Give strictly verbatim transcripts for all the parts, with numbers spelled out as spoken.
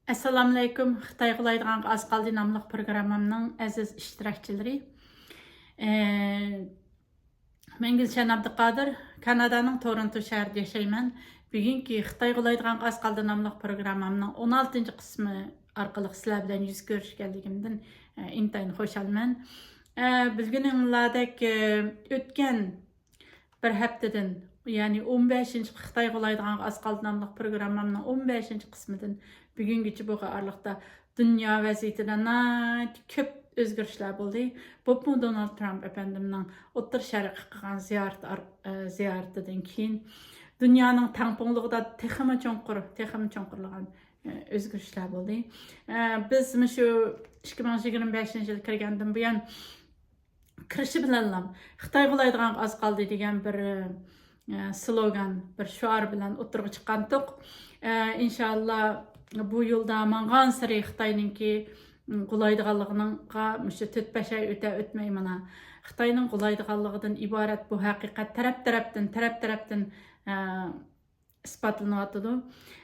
ئەسسالامۇئەلەيكۇم. خىتاي غۇلايدىغانغا ئاز قالدى ناملىق پروگراممامنىڭ ئەزىز ئىشتىراكچىلىرى. ئە، مەن گۈلشەن ئابدۇقادىر، كانادانىڭ تورونتو شەھىرىدە ياشايمەن. بۈگۈنكى خىتاي غۇلايدىغانغا ئاز قالدى ناملىق پروگراممامنىڭ ئون ئالتىنچى قىسمى ئارقىلىق سىلەر بىلەن يۈز كۆرۈشكەنلىكىمدىن، ئە، ئىنتايىن خۇشالمەن. ئە، بىلگىنىڭلاردەك، ئە، ئۆتكەن بىر ھەپتىدىن، يەنى ئون بەشىنچى خىتاي غۇلايدىغانغا ئاز قالدى ناملىق پروگراممامنىڭ ئون بەشىنچى قىسمىدىن بۈگۈنگىچە بولغان ئارىلىقتا دۇنيا ۋەزىيىتىدە ناھايىتى كۆپ ئۆزگىرىشلەر بولدى. بولۇپمۇ دونالد ترامپ ئەپەندىمنىڭ ئوتتۇرا شەرققە قىلغان زىيارىتى ئار-، ئە، زىيارىتىدىن كېيىن دۇنيانىڭ تەڭپۇڭلۇقىدا تېخىمۇ چوڭقۇر، تېخىمۇ چوڭقۇرلىغان، ئە، ئۆزگىرىشلەر بولدى. ئە، بىز مۇشۇ ئىككى مىڭ يىگىرمە بەشىنچى يىل كىرگەندىن بۇيان كىرىشى بىلەنلا خىتاي غۇلايدىغانغا ئاز قالدى دېگەن بىر، ئە، سلوگان، بىر شوئار بىلەن ئوتتۇرىغا چىققانتۇق. ئە، ئىنشاللا بۇ يولدا ماڭغانسېرى خىتاينىڭكى، م، غۇلايدىغانلىقىنىڭغا مۇشۇ تۆت-بەش ئاي ئۆتە ئۆتمەي مانا خىتاينىڭ غۇلايدىغانلىقىدىن ئىبارەت بۇ ھەقىقەت تەرەپ تەرەپتىن، تەرەپ تەرەپتىن، ئە، ئىسپاتلىنىۋاتىدۇ.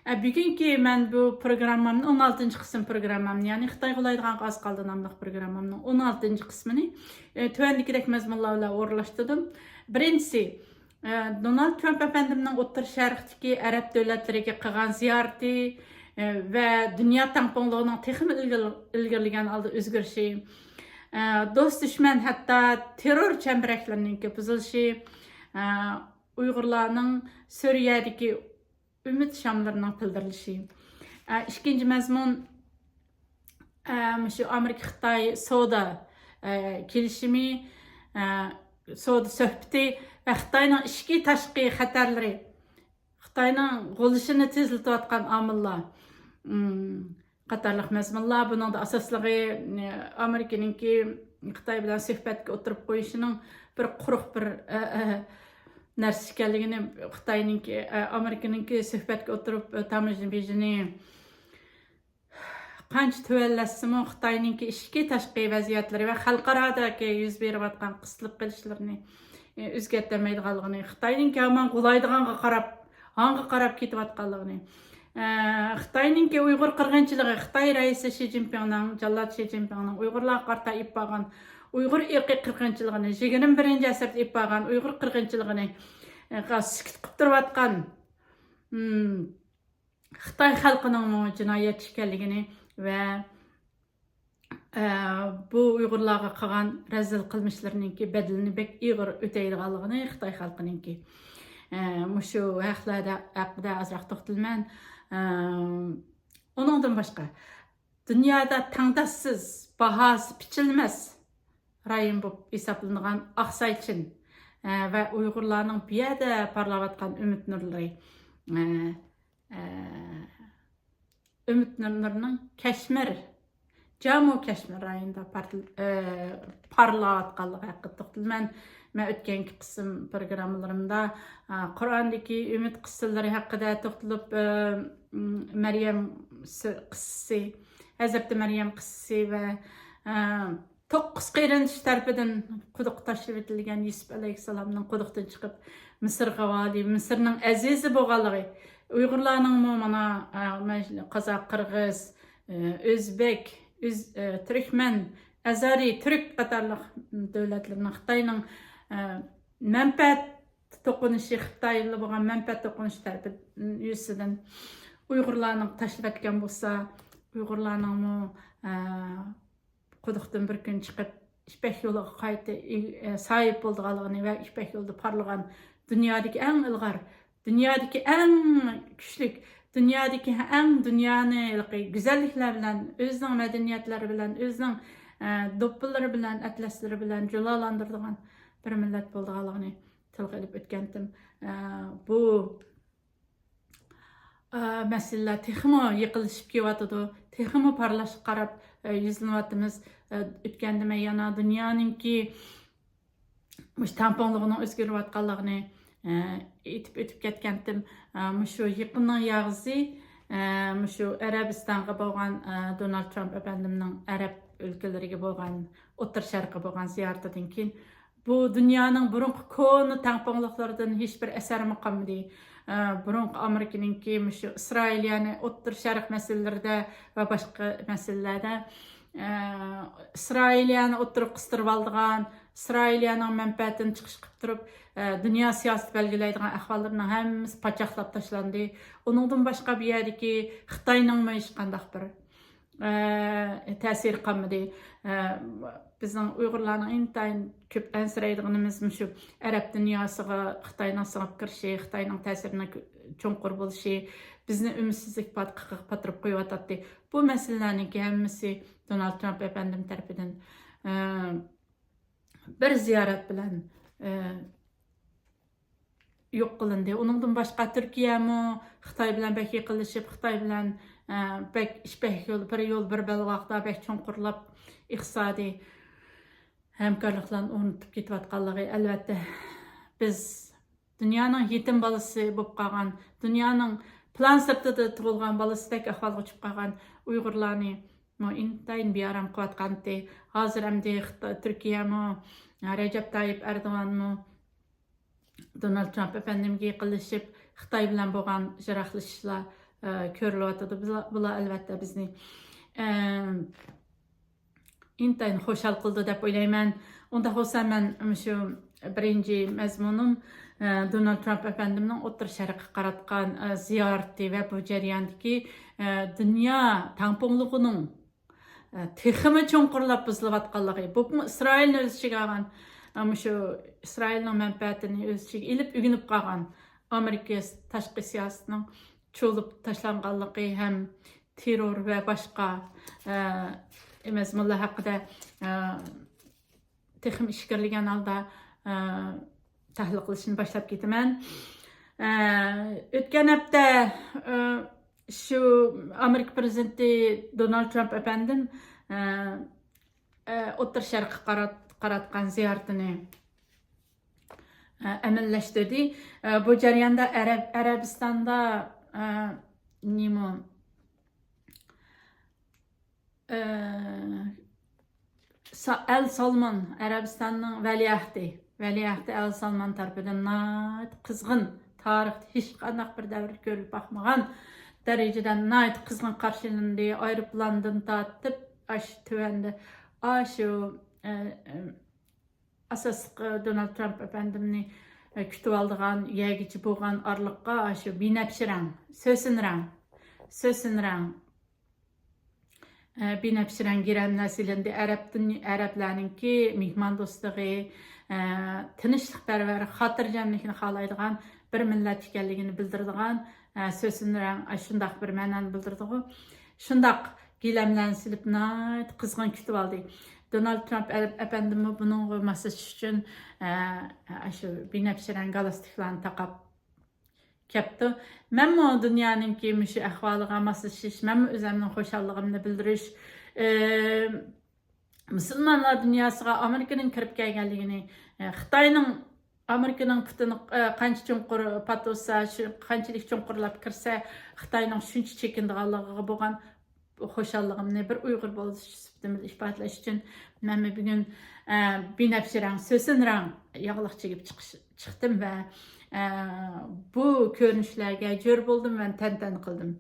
ئە، بۈگۈنكى مەن بۇ پروگراممامنى، ئون ئالتىنچى قىسىم پروگراممامنى، يەنى خىتاي غۇلايدىغانغا ئاز قالدى ناملىق پروگراممامنىڭ ئون ئالتىنچى قىسمىنى، ئە، تۆۋەندىكىدەك مەزمۇنلار بىلەن ئورۇنلاشتۇردۇم. بىرىنچىسى، ئە، دونالد ترامپ ئەپەندىمنىڭ ئوتتۇرا شەرقتىكى ئەرەب دۆلەتلىرىگە قىلغان زىيارىتى، ئە، ۋە دۇنيا تەڭپۇڭلۇقىنىڭ تېخىمۇ ئىلگىر-، ئىلگىرىلىگەن ھالدا ئۆزگىرىشى، ئە، دوست دۈشمەن ھەتتا تېررور چەمبىرەكلىرىنىڭكى بۇزۇلۇشى، ئە، ئۇيغۇرلارنىڭ سۈرىيەدىكى ئۈمىد شاملىرىنىڭ پىلدىرلىشى. ئە، ئىككىنچى مەزمۇن، ئە، مۇشۇ ئامېرىكا خىتاي سودا، ئە، كېلىشىمى، ئە، سودا سۆھبىتى ۋە خىتاينىڭ ئىچكى تاشقى خەتەرلىرى، خىتاينىڭ غۇلىشىنى تېزلىتىۋاتقان ئامىللار، ئىم، قاتارلىق مەزمۇنلار. بۇنىڭدا ئاساسلىقى، ئە، ئامېرىكىنىڭكى خىتاي بىلەن سۆھبەتكە ئولتۇرۇپ قويۇشىنىڭ بىر قۇرۇق بىر، ئە، ئە، نەرسە ئىكەنلىكىنى، خىتاينىڭكى، ئە، ئامېرىكىنىڭكى سۆھبەتكە ئولتۇرۇپ، ئە، تاموژنا بېجىنى قانچە تۆۋەنلەتسىمۇ، خىتاينىڭكى ئىچكى تاشقى ۋەزىيەتلىرى ۋە خەلقئارادىكى يۈز بېرىۋاتقان قىستىلىپ قېلىشلىرىنى، ئى، ئۆزگەرتەلمەيدىغانلىقىنى، خىتاينىڭكى ھامان غۇلايدىغانغا قاراپ، ھاڭغا قاراپ كېتىۋاتقانلىقىنى، ئە، خىتاينىڭكى ئۇيغۇر قىرغىنچىلىقى، خىتاي رەئىسى شى جىنپىڭنىڭ، جاللات شى جىنپىڭنىڭ ئۇيغۇرلارغا قارىتا ئېلىپ بارغان ئۇيغۇر ئىرقىي قىرغىنچىلىقىنى، يىگىرمە بىرىنچى ئەسىردە ئېلىپ بارغان ئۇيغۇر قىرغىنچىلىقىنى، ئە، سۈكۈت قىلىپ تۇرۇۋاتقان، ھىم، خىتاي خەلقىنىڭمۇ جىنايەتچى ئىكەنلىكىنى ۋە، ئە، بۇ ئۇيغۇرلارغا قىلغان رەزىل قىلمىشلىرىنىڭكى بەدىلىنى بەك ئېغىر ئۆتەيدىغانلىقىنى خىتاي خەلقىنىڭكى، ئە، مۇشۇ ھەقلەردە، ھەققىدە ئازراق توختىلىمەن. ئە، ئۇنىڭدىن باشقا، دۇنيادا تەڭداشسىز، باھاسى پىچىلمەس رايون بولۇپ ھېسابلىنىدىغان ئاقساي چىن، ئە، ۋە ئۇيغۇرلارنىڭ بۇ يەردە پارلاۋاتقان ئۈمىد نۇرلىرى، ئە، ئە، ئۈمىد نۇرلىرىنىڭ كەشمىر، جامۇ كەشمىر رايونىدا پارتل-، ئە، پارلاۋاتقانلىقى ھەققىدە توختىلىمەن. مەن ئۆتكەنكى قىسىم پروگراممىلىرىمدا، ئە، قۇرئاندىكى ئۈمىد قىسسىلىرى ھەققىدە توختىلىپ، ئە، م-، مەريەم سۈ-، قىسسىسى، ھەزرىتى مەريەم قىسسىسى ۋە، ئە، توققۇز قېرىندىشى تەرىپىدىن قۇدۇققا تاشلىۋېتىلگەن يۈسۈپ ئەلەيھىسسالامنىڭ قۇدۇقتىن چىقىپ مىسىرغا ھاۋالىيىپ، مىسىرنىڭ ئەزىزى بولغانلىقى، ئۇيغۇرلارنىڭمۇ مانا، ئە، مەج-، قازاق، قىرغىز، ئە، ئۆزبېك، ئۆز-، ئە، تۈركمەن، ئازارى، تۈرك قاتارلىق دۆلەتلىرىنىڭ خىتاينىڭ، ئە، مەنپەئەت توقۇنۇشى، خىتاي بىلەن بولغان مەنپەئەت توقۇنۇشى تەرىپى يۈزىسىدىن ئۇيغۇرلارنى تاشلىۋەتكەن بولسا، ئۇيغۇرلارنىڭمۇ، ئە، قۇدۇقتىن بىر كۈن چىقىپ، يىپەك يولىغا قايتا ئى-، ئە، ساھىب بولىدىغانلىقىنى ۋە يىپەك يولىدا پارلىغان دۇنيادىكى ئەڭ ئىلغار، دۇنيادىكى ئەڭ كۈچلۈك، دۇنيادىكى ئەڭ دۇنيانى ھېلىقى گۈزەللىكلەر بىلەن، ئۆزىنىڭ مەدەنىيەتلىرى بىلەن، ئۆزىنىڭ، ئە، دوپپىلىرى بىلەن، ئەتلەسلىرى بىلەن جۇلالاندۇرىدىغان بىر مىللەت بولىدىغانلىقىنى تىلغا ئېلىپ ئۆتكەنتىم. ئە، بۇ، ئە، مەسىلىلەر تېخىمۇ يېقىنلىشىپ كېلىۋاتىدۇ. تېخىمۇ پارلاشقا قاراپ، ئە، يۈزلىنىۋاتىمىز. ئە، ئۆتكەندە مەن يەنە دۇنيانىڭكى مۇشۇ تەڭپۇڭلۇقىنىڭ ئۆزگىرىۋاتقانلىقىنى، ئە، ئېيتىپ ئۆتۈپ كەتكەنتىم. ئە، مۇشۇ يېقىننىڭ ياغىسى، ئە، مۇشۇ ئەرەبىستانغا بولغان، ئە، دونالد ترامپ ئەپەندىمنىڭ ئەرەب ئۆلكىلىرىگە بولغان، ئوتتۇرا شەرققە بولغان زىيارىتىدىن كېيىن بۇ دۇنيانىڭ بۇرۇنقى كونا تەڭپۇڭلۇقلىرىدىن ھېچبىر ئەسەرمۇ قالمىدى. ئە، بۇرۇنقى ئامېرىكىنىڭكى مۇشۇ ئىسرائىلىيەنى ئوتتۇرا شەرق مەسىلىلىرىدە ۋە باشقا مەسىلىلەردە، ئە، ئىسرائىلىيەنى ئوتتۇرىغا قىستۇرۇۋالىدىغان، ئىسرائىلىيەنىڭ مەنپەئەتىنى چىقىش قىلىپ تۇرۇپ، ئە، دۇنيا سىياسىتى بەلگىلەيدىغان ئەھۋاللىرىنىڭ ھەممىسى پاچاقلاپ تاشلاندى. ئۇنىڭدىن باشقا بۇ يەردىكى خىتاينىڭمۇ ھېچقانداق بىر ئە، تەسىرى قالمىدى. ئە، بىزنىڭ ئۇيغۇرلارنىڭ ئىنتايىن كۆپ ئەنسىرەيدىغىنىمىز مۇشۇ ئەرەب دۇنياسىغا خىتاينىڭ سىڭىپ كىرىشى، خىتاينىڭ تەسىرىنىڭ چوڭقۇر بولۇشى بىزنى ئۈمىدسىزلىك پاتقىقىغا پاتۇرۇپ قويۇۋاتاتتى. بۇ مەسىلىلەرنىڭكى ھەممىسى دونالد ترامپ ئەپەندىم تەرىپىدىن، ئە، بىر زىيارەت بىلەن، ئە، يوق قىلىندى. ئۇنىڭدىن باشقا تۈركىيەمۇ خىتاي بىلەن بەك يېقىنلىشىپ، خىتاي بىلەن، ئە، بەك ئىش بەك يول، بىر يول بىر بەلباغدا بەك چوڭقۇرلاپ، ئىقتىسادىي ھەمكارلىقلارنى ئورنىتىپ كېتىۋاتقانلىقى، ئەلۋەتتە، بىز دۇنيانىڭ يېتىم بالىسى بولۇپ قالغان، دۇنيانىڭ پىلان سىرتىدا تۇغۇلغان بالىسىدەك ئەھۋالغا چۈشۈپ قالغان ئۇيغۇرلارنى مۇ ئىنتايىن بىئارام قىلىۋاتقانتى. ھازىر ئەمدى خىتا-، تۈركىيەمۇ، رەجەپ تايىپ ئەردوغانمۇ دونالد ترامپ ئەپەندىمگە يېقىنلىشىپ، خىتاي بىلەن بولغان يىراقلىشىشلار، ئە، كۆرۈلۈۋاتىدۇ. بۇلار، بۇلار ئەلۋەتتە بىزنى، ئە، ئىنتايىن خۇشال قىلىدۇ دەپ ئويلايمەن. ئۇنداق بولسا مەن مۇشۇ بىرىنچى مەزمۇنۇم، ئە، دونالد ترامپ ئەپەندىمنىڭ ئوتتۇرا شەرققە قاراتقان، ئە، زىيارىتى ۋە بۇ جەرياندىكى، ئە، دۇنيا تەڭپۇڭلۇقىنىڭ ئە، تېخىمۇ چوڭقۇرلاپ بۇزۇلۇۋاتقانلىقى، بولۇپمۇ ئىسرائىلنى ئۆز ئىچىگە ئالغان، ئە، مۇشۇ ئىسرائىلنىڭ مەنپەئەتىنى ئۆز ئىچىگە ئېلىپ ئۆگىنىپ قالغان ئامېرىكا تاشقى سىياسىتىنىڭ چۇۋۇلۇپ تاشلانغانلىقى ھەم تېررور ۋە باشقا، ئە، مەزمۇنلار ھەققىدە، ئە، تېخىمۇ ئىچكىرىلىگەن ھالدا، ئە، تەھلىل قىلىشنى باشلاپ كېتىمەن. ئە، ئۆتكەن ھەپتە، ئە، شۇ ئامېرىكا پىرېزىدېنتى دونالد ترامپ ئەپەندىم، ئە، ئە، ئوتتۇرا شەرققە قارات-، قاراتقان زىيارىتىنى، ئە، ئەمەلىيلەشتۈردى. ئە، بۇ جەرياندا ئەرەب-، ئەرەبىستاندا، ئە، نېمە، ئە، سا-، ئەل سالمان، ئەرەبىستاننىڭ ۋەلىئەھدى، ۋەلىئەھدى ئەل سالمان تەرىپىدىن ناھايىتى قىزغىن، تارىختا ھېچقانداق بىر دەۋردە كۆرۈلۈپ باقمىغان دەرىجىدە ناھايىتى قىزغىن قارشىلىنىدۇ. ئايروپىلاندىن تارتىپ، ئاشۇ تۆۋەندە، ئاشۇ، ئە، ئە، ئاساسلىق، ئە، دونالد ترامپ ئەپەندىمنى، ئە، كۈتۈۋالىدىغان يەرگىچە بولغان ئارىلىققا ئاشۇ بىنەپشە رەڭ، سۆسۈن رەڭ، سۆسۈن رەڭ، ئە، بىنەپشە رەڭ گىرەملەر سېلىندى. ئەرەبتىن، ئەرەبلەرنىڭكى مېھماندوستلۇقى، ئە، تىنچلىقپەرۋەر، خاتىرجەملىكنى خالايدىغان بىر مىللەت ئىكەنلىكىنى بىلدۈرىدىغان، ئە، سۆسۈن رەڭ، ئە، شۇنداق بىر مەنانى بىلدۈرىدىغۇ. شۇنداق گىلەملەرنى سېلىپ، ناھايىتى قىزغىن كۈتۈۋالدى. دونالد ترامپ ئە-، ئەپەندىممۇ بۇنىڭغا ماسلىشىش ئۈچۈن، ئە، ئە، شۇ بىنەپشە رەڭ گالستۇكلارنى تاقاپ كەپتۇ. مەنمۇ دۇنيانىڭكى مۇشۇ ئەھۋالىغا ماسلىشىش، مەنمۇ ئۆزۈمنىڭ خۇشاللىقىمنى بىلدۈرۈش، ئى، مۇسۇلمانلار دۇنياسىغا ئامېرىكىنىڭ كىرىپ كەلگەنلىكىنى، ئى، خىتاينىڭ، ئامېرىكىنىڭ پۇتىنى، ئى، قانچە چوڭقۇر پاتۇرسا، شۇ قانچىلىك چوڭقۇرلاپ كىرسە، خىتاينىڭ شۇنچە چېكىنىدىغانلىقىغا بولغان خۇشاللىقىمنى بىر ئۇيغۇر بولۇش سۈپىتىم بىلەن ئىپادىلەش ئۈچۈن مەنمۇ بۈگۈن، ئە، بىنەپشە رەڭ، سۆسۈن رەڭ ياغلىق چىگىپ چىقىش، چىقتىم ۋە، ئە، بۇ كۆرۈنۈشلەرگە جۆر بولدۇم ۋە تەنتەنە قىلدىم.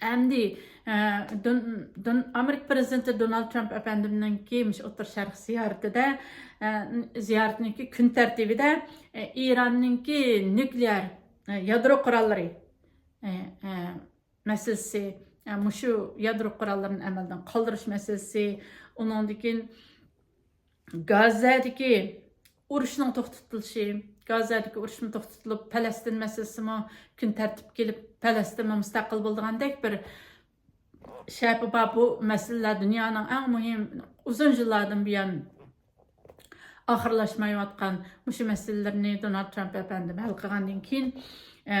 ئەمدى، ئە، دون-، دون-، ئامېرىكا پىرېزىدېنتى دونالد ترامپ ئەپەندىمنىڭكى مۇشۇ ئوتتۇرا شەرق زىيارىتىدە، ئە، زىيارىتىنىڭكى كۈن تەرتىبىدە، ئە، ئىراننىڭكى نۇكلېئار، ئە، يادرو قوراللىرى، ئە، ئە، مەسىلىسى، ئە، مۇشۇ يادرو قوراللىرىنى ئەمەلدىن قالدۇرۇش مەسىلىسى، ئۇنىڭدىن كېيىن گاززەدىكى ئۇرۇشنىڭ توختىتىلىشى، گاززەدىكى ئۇرۇشمۇ توختىتىلىپ، پەلەستىن مەسىلىسىمۇ كۈن تەرتىپكە كېلىپ، پەلەستىنمۇ مۇستەقىل بولىدىغاندەك بىر شەپە بار. بۇ مەسىلىلەر دۇنيانىڭ ئەڭ مۇھىم، ئۇزۇن يىللاردىن بۇيان ئاخىرلاشمايۋاتقان مۇشۇ مەسىلىلەرنى دونالد ترامپ ئەپەندىم ھەل قىلغاندىن كېيىن، ئە،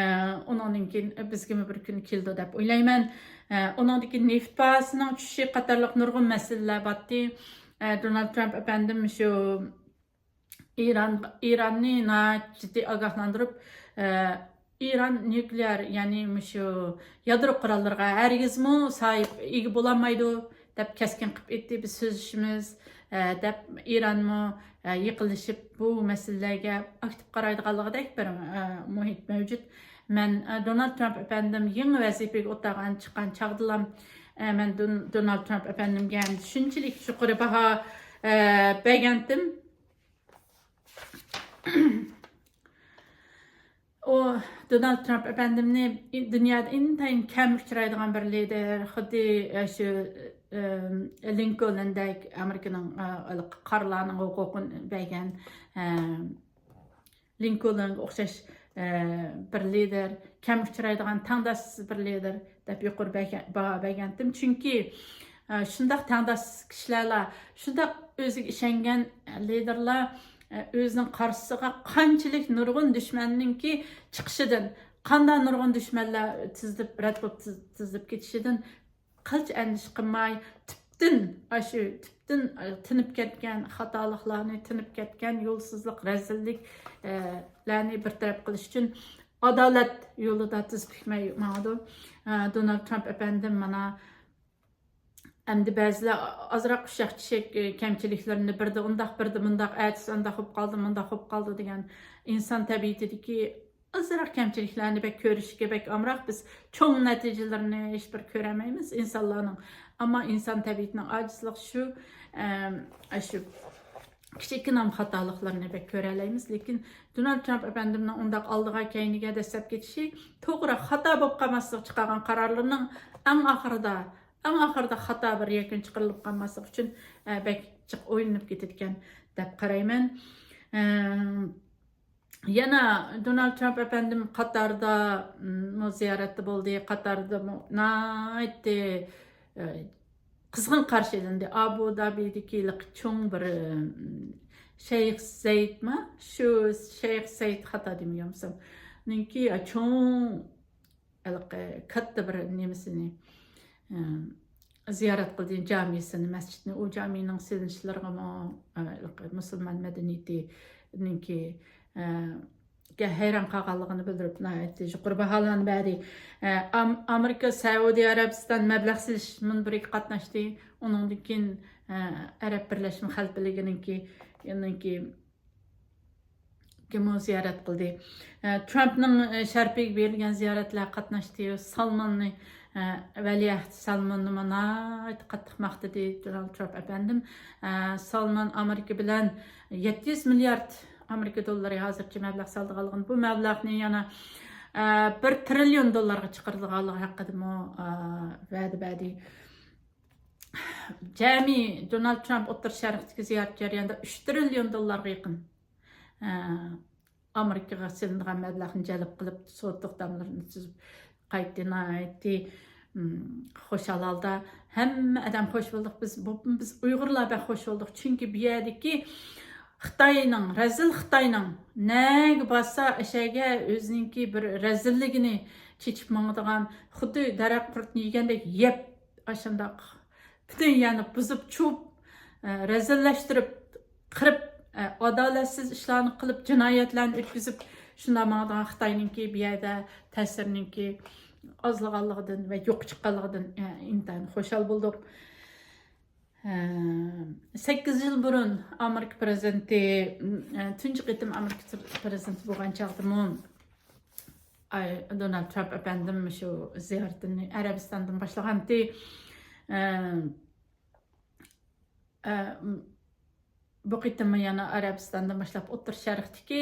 ئۇنىڭدىن كېيىن بىزگىمۇ بىر كۈن كېلىدۇ دەپ ئويلايمەن. ئە، ئۇنىڭدىن كېيىن نېفىت باھاسىنىڭ چۈشۈشى قاتارلىق نۇرغۇن مەسىلىلەر بارتتى. ئە، دونالد ترامپ ئەپەندىم شۇ ئىران، ئىراننى ناھايىتى جىددىي ئاگاھلاندۇرۇپ، ئە، ئىران نۇكلېئار، يەنى مۇشۇ يادرو قوراللىرىغا ھەرگىزمۇ ساھىب، ئىگە بولالمايدۇ، دەپ كەسكىن قىلىپ ئېيتتى. بىز سۆزلىشىمىز، ئە، دەپ ئىرانمۇ، يېقىنلىشىپ، بۇ مەسىلىلەرگە ئاكتىپ قارايدىغانلىقىدەك بىر، ئە، مۇھىت مەۋجۇت. مەن، ئە، دونالد ترامپ ئەپەندىم يېڭى ۋەزىپىگە ئولتۇرغان، چىققان چاغدىلا، ئە، مەن دون-، دونالد ترامپ ئەپەندىمگە شۇنچىلىك يۇقىرى باھا، ئە، بەرگەنتىم. ئۇ دونالد ترامپ ئەپەندىمنى دۇنيادا ئىنتايىن كەم ئۇچرايدىغان بىر لىدېر، خۇددى، ئە، شۇ، ئە، لىنكولندەك ئامېرىكىنىڭ، ئە، قارىلارنىڭ ھوقۇقىنى بەرگەن، ئە، لىنكولنغا ئوخشاش، ئە، بىر لىدېر، كەم ئۇچرايدىغان تەڭداشسىز بىر لىدېر دەپ يۇقىرى بەرگەن، باھا بەرگەنتىم. چۈنكى، ئە، شۇنداق تەڭداشسىز كىشىلەرلا، شۇنداق ئۆزىگە ئىشەنگەن لىدېرلار، ئە، ئۆزىنىڭ قارشىسىغا قانچىلىك نۇرغۇن دۈشمەننىڭكى چىقىشىدىن، قانداق نۇرغۇن دۈشمەنلەر تىزىلىپ، رەت بولۇپ تىز-، تىزىلىپ كېتىشىدىن قىلچە ئەندىشە قىلماي، تۈپتىن، ئاشۇ تۈپتىن، ئە، تىنىپ كەتكەن خاتالىقلارنى، تىنىپ كەتكەن يولسىزلىق، رەزىللىك، ئە، لەرنى بىر تەرەپ قىلىش ئۈچۈن ئادالەت يولىدا تىز پۈكمەي ماڭىدۇ. ئە، دونالد ترامپ ئەپەندىم مانا ئەمدى بەزىلەر ئازراق ئۇششاق چۈشەك، ئە، كەمچىلىكلىرىنى بىردە ئۇنداق، بىردە مۇنداق، ئەتىسى ئانداق بولۇپ قالدى، مۇنداق بولۇپ قالدى دېگەن ئىنسان تەبىئىتىدىكى ئازراق كەمچىلىكلەرنى بەك كۆرۈشكە بەك ئامراق. بىز چوڭ نەتىجىلىرىنى ھېچبىر كۆرەلمەيمىز ئىنسانلارنىڭ. ئەمما ئىنسان تەبىئىتىنىڭ ئاجىزلىقى شۇ، ئەم، شۇ كىچىككىنە خاتالىقلىرىنى بەك كۆرەلەيمىز. لېكىن دونالد ترامپ ئەپەندىمنىڭ ئۇنداق ئالدىغا كەينىگە دەسسەپ كېتىشى توغرا، خاتا بولۇپ قالماسلىق، چىقارغان قارارلىرىنىڭ ئەڭ ئاخىرىدا، ئەڭ ئاخىرىدا خاتا بىر يەكۈن چىقىرىلىپ قالماسلىق ئۈچۈن، ئە، بەك جىق ئويلىنىپ كېتىدىكەن دەپ قارايمەن. ئەم، يەنە دونالد ترامپ ئەپەندىم قاتاردا، م، زىيارەتتە بولدى. قاتاردىمۇ ناھايىتى، ئە، قىزغىن قارشى ئېلىندى. ئابۇ دابىدىكى چوڭ بىر، م، شەيخ زەيدما؟ شۇ شەيخ زەيد، خاتا دېمىگەنمىسەم. نىڭكى، ئە، چوڭ ھېلىقى كاتتا بىر نېمىسىنى، ئە، زىيارەت قىلدى، جامىسىنى، مەسچىتنى. ئۇ جامىنىڭ سېلىنىشلىرىغىمۇ، ئە، ھېلىقى مۇسۇلمان مەدەنىيىتىنىڭكى، ئە، گە ھەيران قالغانلىقىنى بىلدۈرۈپ، ناھايىتى يۇقىرى باھالارنى بەردى. ئە، ئام-، ئامېرىكا، سەئۇدى ئەرەبىستان مەبلەغ سېلىش مۇنبىرىگە قاتناشتى. ئۇنىڭدىن كېيىن، ئە، ئەرەب بىرلەشمە خەلىپىلىكىنىڭكى، يەنىكى كىمۇ زىيارەت قىلدى. ئە، ترامپنىڭ، ئە، شەرىپىگە بېرىلگەن زىيارەتلەرگە قاتناشتى. سالماننى، ئە، ۋەلىئەھدى سالماننىمۇ ناھايىتى قاتتىق ماختىدى دونالد ترامپ ئەپەندىم. ئە، سالمان ئامېرىكا بىلەن يەتتە يۈز مىليارد ئامېرىكا دوللىرى ھازىرچە مەبلەغ سالىدىغانلىقىنى، بۇ مەبلەغنى يەنە، ئە، بىر تىرىليون دوللارغا چىقىرىدىغانلىقى ھەققىدىمۇ، ئە، ۋەدە بەردى. جەمئىي دونالد ترامپ ئوتتۇرا شەرقتىكى زىيارەت جەريانىدا ئۈچ تىرىليون دوللارغا يېقىن، ئە، ئامېرىكىغا سېلىنىدىغان مەبلەغنى جەلپ قىلىپ، سودا توختاملىرىنى تۈزۈپ قايتتى. ناھايىتى، م، خۇشال ھالدا، ھەممە ئادەم خوش بولدۇق. بىز، بۇ، بىز ئۇيغۇرلار بەك خوش بولدۇق. چۈنكى بۇ يەردىكى خىتاينىڭ، رەزىل خىتاينىڭ نەگە بارسا، ئەشەگە ئۆزىنىڭكى بىر رەزىللىكىنى چېچىپ ماڭىدىغان، خۇددى دەرەخ قۇرتنى يېگەندەك يەپ، ئاشۇنداق پۈتۈن يەرنى بۇزۇپ، چۇۋۇپ، ئە، رەزىللەشتۈرۈپ، قىرىپ، ئە، ئادالەتسىز ئىشلارنى قىلىپ، جىنايەتلەرنى ئۆتكۈزۈپ، شۇنداق ماڭىدىغان خىتاينىڭكى بۇ يەردە تەسىرىنىڭكى ئازلىغانلىقىدىن ۋە يوققا چىققانلىقىدىن، ئە، ئىنتايىن خۇشال بولدۇق. ئە، سەككىز يىل بۇرۇن ئامېرىكا پىرېزىدېنتى، ئە، تۇنجى قېتىم ئامېرىكا پىرېزىدېنتى بولغان چاغدىمۇ، ئاي، دونالد ترامپ ئەپەندىم شۇ زىيارىتىنى ئەرەبىستاندىن باشلىغانتى. ئە، ئە، بۇ قېتىممۇ يەنە ئەرەبىستاندىن باشلاپ ئوتتۇرا شەرقتىكى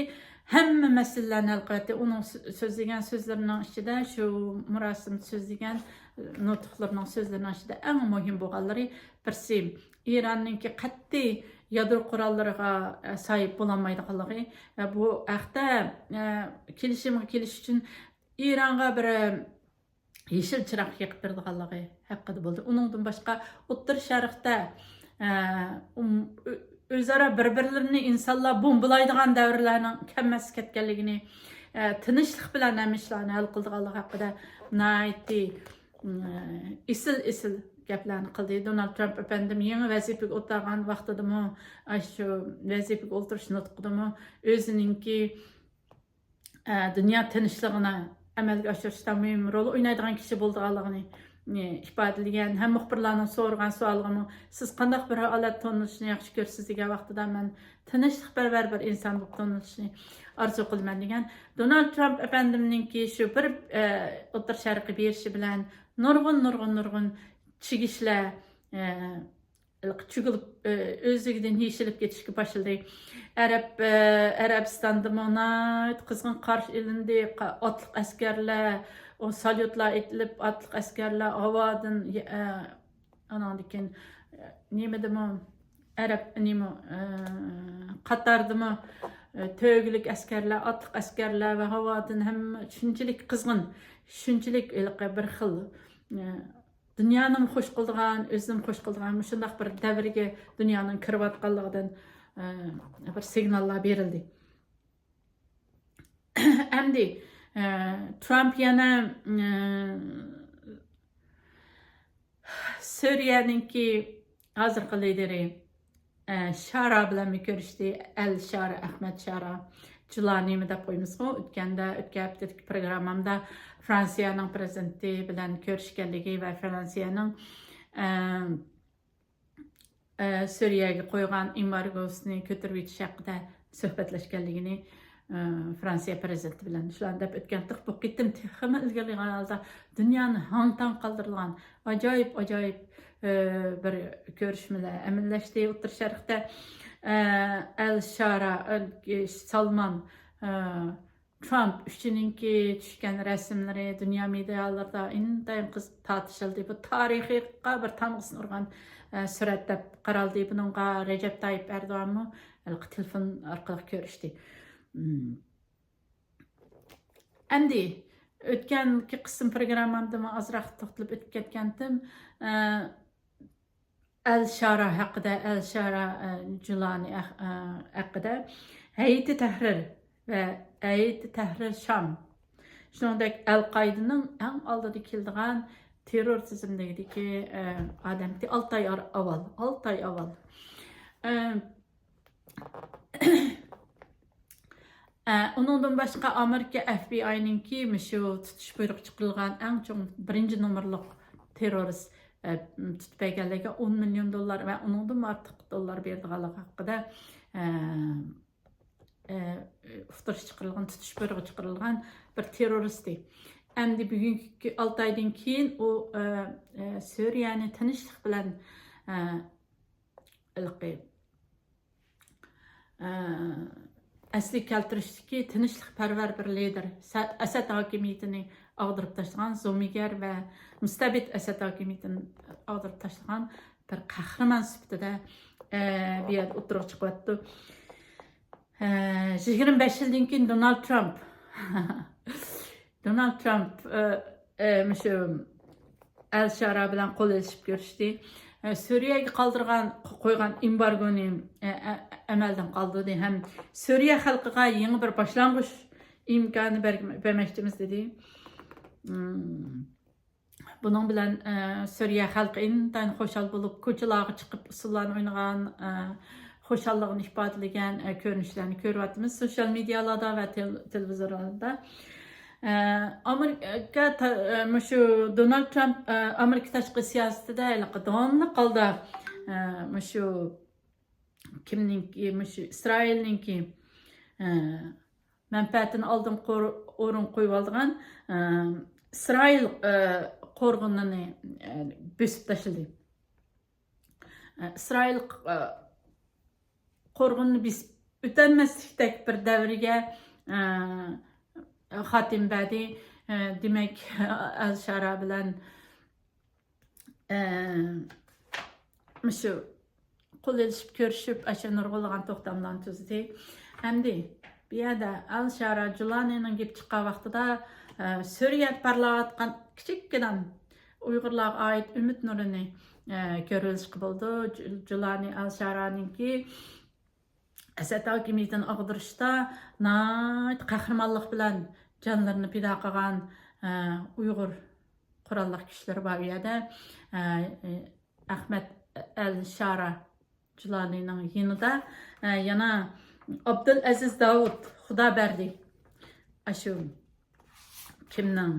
ھەممە مەسىلىلەرنى ھەل قىلىۋەتتى. ئۇنىڭ سۆ-، سۆزلىگەن سۆزلىرىنىڭ ئىچىدە، شۇ مۇراسىمدا سۆزلىگەن نۇتۇقلىرىنىڭ سۆزلىرىنىڭ ئىچىدە ئەڭ مۇھىم بولغانلىرى بىرسى، ئىراننىڭكى قەتئىي يادرو قوراللىرىغا، ئە، ساھىب بولالمايدىغانلىقى ۋە بۇ ھەقتە، ئە، كېلىشىمگە كېلىش ئۈچۈن ئىرانغا بىر، ئە، يېشىل چىراغ يېقىپ بېرىدىغانلىقى ھەققىدە بولدى. ئۇنىڭدىن باشقا، ئوتتۇرا شەرقتە، ئە، ئۇم، ئۆ-، ئۆزئارا بىر-بىرلىرىنى ئىنسانلار بومبىلايدىغان دەۋرلەرنىڭ كەلمەستە كەتكەنلىكىنى، ئە، تىنچلىق بىلەن ھەممە ئىشلارنى ھەل قىلىدىغانلىقى ھەققىدە ناھايىتى، ئىم، ئېسىل، ئېسىل گەپلەرنى قىلدى. دونالد ترامپ ئەپەندىم يېڭى ۋەزىپىگە ئولتۇرغان ۋاقتىدىمۇ، ئاشۇ ۋەزىپىگە ئولتۇرۇش نۇتقىدىمۇ ئۆزىنىڭكى، ئە، دۇنيا تىنچلىقىنى ئەمەلگە ئاشۇرۇشتا مۇھىم رول ئوينايدىغان كىشى بولىدىغانلىقىنى ئىپادىلىگەن ھەم مۇخبىرلارنىڭ سورىغان سوئالىغىمۇ، سىز قانداق بىر ھالەتتە تونۇلۇشنى ياخشى كۆرىسىز دېگەن ۋاقتىدا، مەن تىنچلىقپەرۋەر بىر ئىنسان بولۇپ تونۇلۇشنى ئارزۇ قىلىمەن دېگەن. دونالد ترامپ ئەپەندىمنىڭكى شۇ بىر ئوتتۇرا شەرققە بېرىشى بىلەن نۇرغۇن، نۇرغۇن، نۇرغۇن چىگىشلەر، چۈگۈلۈپ، ئۆزلۈكىدىن يېشىلىپ كېتىشكە باشلىدى. ئەرەب، ئەرەبىستاندىمۇ ناھايىتى قىزغىن قارشى ئېلىندى. ئاتلىق ئەسكەرلەر، ئۇ ساليۇتلار ئېتىلىپ، ئاتلىق ئەسكەرلەر ھاۋادىن، ئاناندىن كېيىن نېمىدىمۇ، ئەرەب نېمە، قاتاردىمۇ تۆگىلىك ئەسكەرلەر، ئاتلىق ئەسكەرلەر ۋە ھاۋادىن ھەممە شۇنچىلىك قىزغىن، شۇنچىلىك ھېلىقى بىر خىل دۇنيانىمۇ خوش قىلىدىغان، ئۆزىنىمۇ خوش قىلىدىغان مۇشۇنداق بىر دەۋرگە دۇنيانىڭ كىرىۋاتقانلىقىدىن بىر سىگناللار بېرىلدى. ئەمدى ترامپ يەنە سۈرىيەنىڭكى ھازىرقى لىدىرى شارا بىلەنمۇ كۆرۈشتى. ئەل شارا، ئەخمەت شارا، جۇلانىمۇ دەپ قويىمىزغۇ. ئۆتكەندە، ئۆتكەن ھەپتىدىكى پروگراممامدا فرانسىيەنىڭ پرېزىدېنتى بىلەن كۆرۈشكەنلىكى ۋە فرانسىيەنىڭ سۈرىيەگە قويغان ئېمبارگوسىنى كۆتۈرۈۋېتىش ھەققىدە سۆھبەتلەشكەنلىكىنى، فرانسىيە پرېزىدېنتى بىلەن شۇلارنى دەپ ئۆتكەن. بۇ قېتىم تېخىمۇ ئىلگىرىلىگەن ھالدا دۇنيانى ھاڭ-تاڭ قالدۇرىدىغان ئاجايىپ، ئاجايىپ بىر كۆرۈشمىلەر ئەمەلىيلەشتى. ئوتتۇرا شەرقتە ئەل شارا، سالمان ترامپ ئۈچىنىڭكى چۈشكەن رەسىملىرى دۇنيا مېدىيالىرىدا ئىنتايىن قىزىق تارتىشىلدى. بۇ تارىخقا بىر تامغىسىنى ئۇرغان سۈرەت دەپ قارالدى. بۇنىڭغا رەجەپ تايىپ ئەردوغانمۇ ھېلىقى تېلېفون ئارقىلىق كۆرۈشتى. ئەمدى ئۆتكەنكى قىسىم پروگراممامدىمۇ ئازراق توختىلىپ ئۆتۈپ كەتكەنتىم. ئەل شارا ھەققىدە، ئەل شارا جۇلانى ھەققىدە، ھەيئىتى تەھرىر ۋە ھەيئىتى تەھرىر شام، شۇنىڭدەك ئەل قائىدىنىڭ ئەڭ ئالدىدا كېلىدىغان تېررورىزمدىكى ئادەمدى. ئالتە ئاي ئاۋۋال، ئالتە ئاي ئاۋۋال. ئۇنىڭدىن باشقا ئامېرىكا ئەف بى ئاينىڭكى مۇشۇ تۇتۇش بۇيرۇقى چىقىرىلغان ئەڭ چوڭ بىرىنچى نومۇرلۇق تېررورىست تۇتۇپ بەرگەنلىكى، ئون مىليون دوللار ۋە ئۇنىڭدىنمۇ ئارتۇق دوللار بېرىدىغانلىقى ھەققىدە ئۇقتۇرۇش چىقىرىلغان، تۇتۇش بۇيرۇقى چىقىرىلغان بىر تېررورىستى. ئەمدى بۈگۈنكى ئالتە ئايدىن كېيىن ئۇ سۈرىيەنى تىنچلىق بىلەن ھېلىقى ئەسلىگە كەلتۈرۈشتىكى تىنچلىقپەرۋەر بىر لىدىر، ئەسەد ھاكىمىيىتىنى ئاغدۇرۇپ تاشلىغان، زومىگەر ۋە مۇستەبىت ئەسەد ھاكىمىيىتىنى ئاغدۇرۇپ تاشلىغان بىر قەھرىمان سۈپىتىدە بۇ يەردە ئوتتۇرىغا چىقىۋاتىدۇ. يىگىرمە بەش يىلدىن كېيىن دونالد ترامپ دونالد ترامپ مۇشۇ ئەل شارا بىلەن قول ئېلىشىپ كۆرۈشتى. سۈرىيەگە قالدۇرغان، قويغان ئېمبارگونى ئەمەلدىن قالدۇردى ھەم سۈرىيە خەلقىگە يېڭى بىر باشلانغۇچ ئىمكانى بەرمەكچىمىز دېدى. بۇنىڭ بىلەن سۈرىيە خەلقى ئىنتايىن خۇشال بولۇپ، كوچىلارغا چىقىپ ئۇسسۇللارنى ئوينىغان، خۇشاللىقىنى ئىپادىلىگەن كۆرۈنۈشلەرنى كۆرۈۋاتىمىز سوشيال مېدىيالاردا ۋە تېلېۋىزورلاردا. ئامېرىكا، مۇشۇ دونالد ترامپ ئامېرىكا تاشقى سىياسىتىدە ھېلىقى داۋاملىق ھالدا مۇشۇ كىمنىڭكى، مۇشۇ ئىسرائىلنىڭكى مەنپەئەتىنى ئالدىنقى ئورۇنغا قويۇۋالىدىغان ئىسرائىل قورغىنىنى بۆسۈپ تاشلىدى. ئىسرائىل قورغىنىنى بېسىپ ئۆتەلمەسلىكتەك بىر دەۋرگە خاتىمە بەردى. دېمەك، ئەل شارا بىلەن مۇشۇ قول ئېلىشىپ كۆرۈشۈپ، ئاشۇ نۇرغۇنلىغان توختاملارنى تۈزدى. ئەمدى بۇ يەردە ئەل شارا جۇلانىنىڭ گېپى چىققان ۋاقتىدا، سۈرىيەدە پارلاۋاتقان كىچىككىنە ئۇيغۇرلارغا ئائىت ئۈمىد نۇرىنى كۆرۈۋېلىشقا بولىدۇ. جۇلانى ئەل شارانىڭكى ئەسەد ھاكىمىيىتىنى ئاغدۇرۇشتا ناھايىتى قەھرىمانلىق بىلەن جانلىرىنى پىدا قىلغان ئۇيغۇر قوراللىق كۈچلىرى بار ئۇ يەردە. ئەخمەت ئەل شارا جۇلانىنىڭ يېنىدا يەنە ئابدۇل ئەزىز داۋۇت خۇدابەردى، ئاشۇ كىمنىڭ،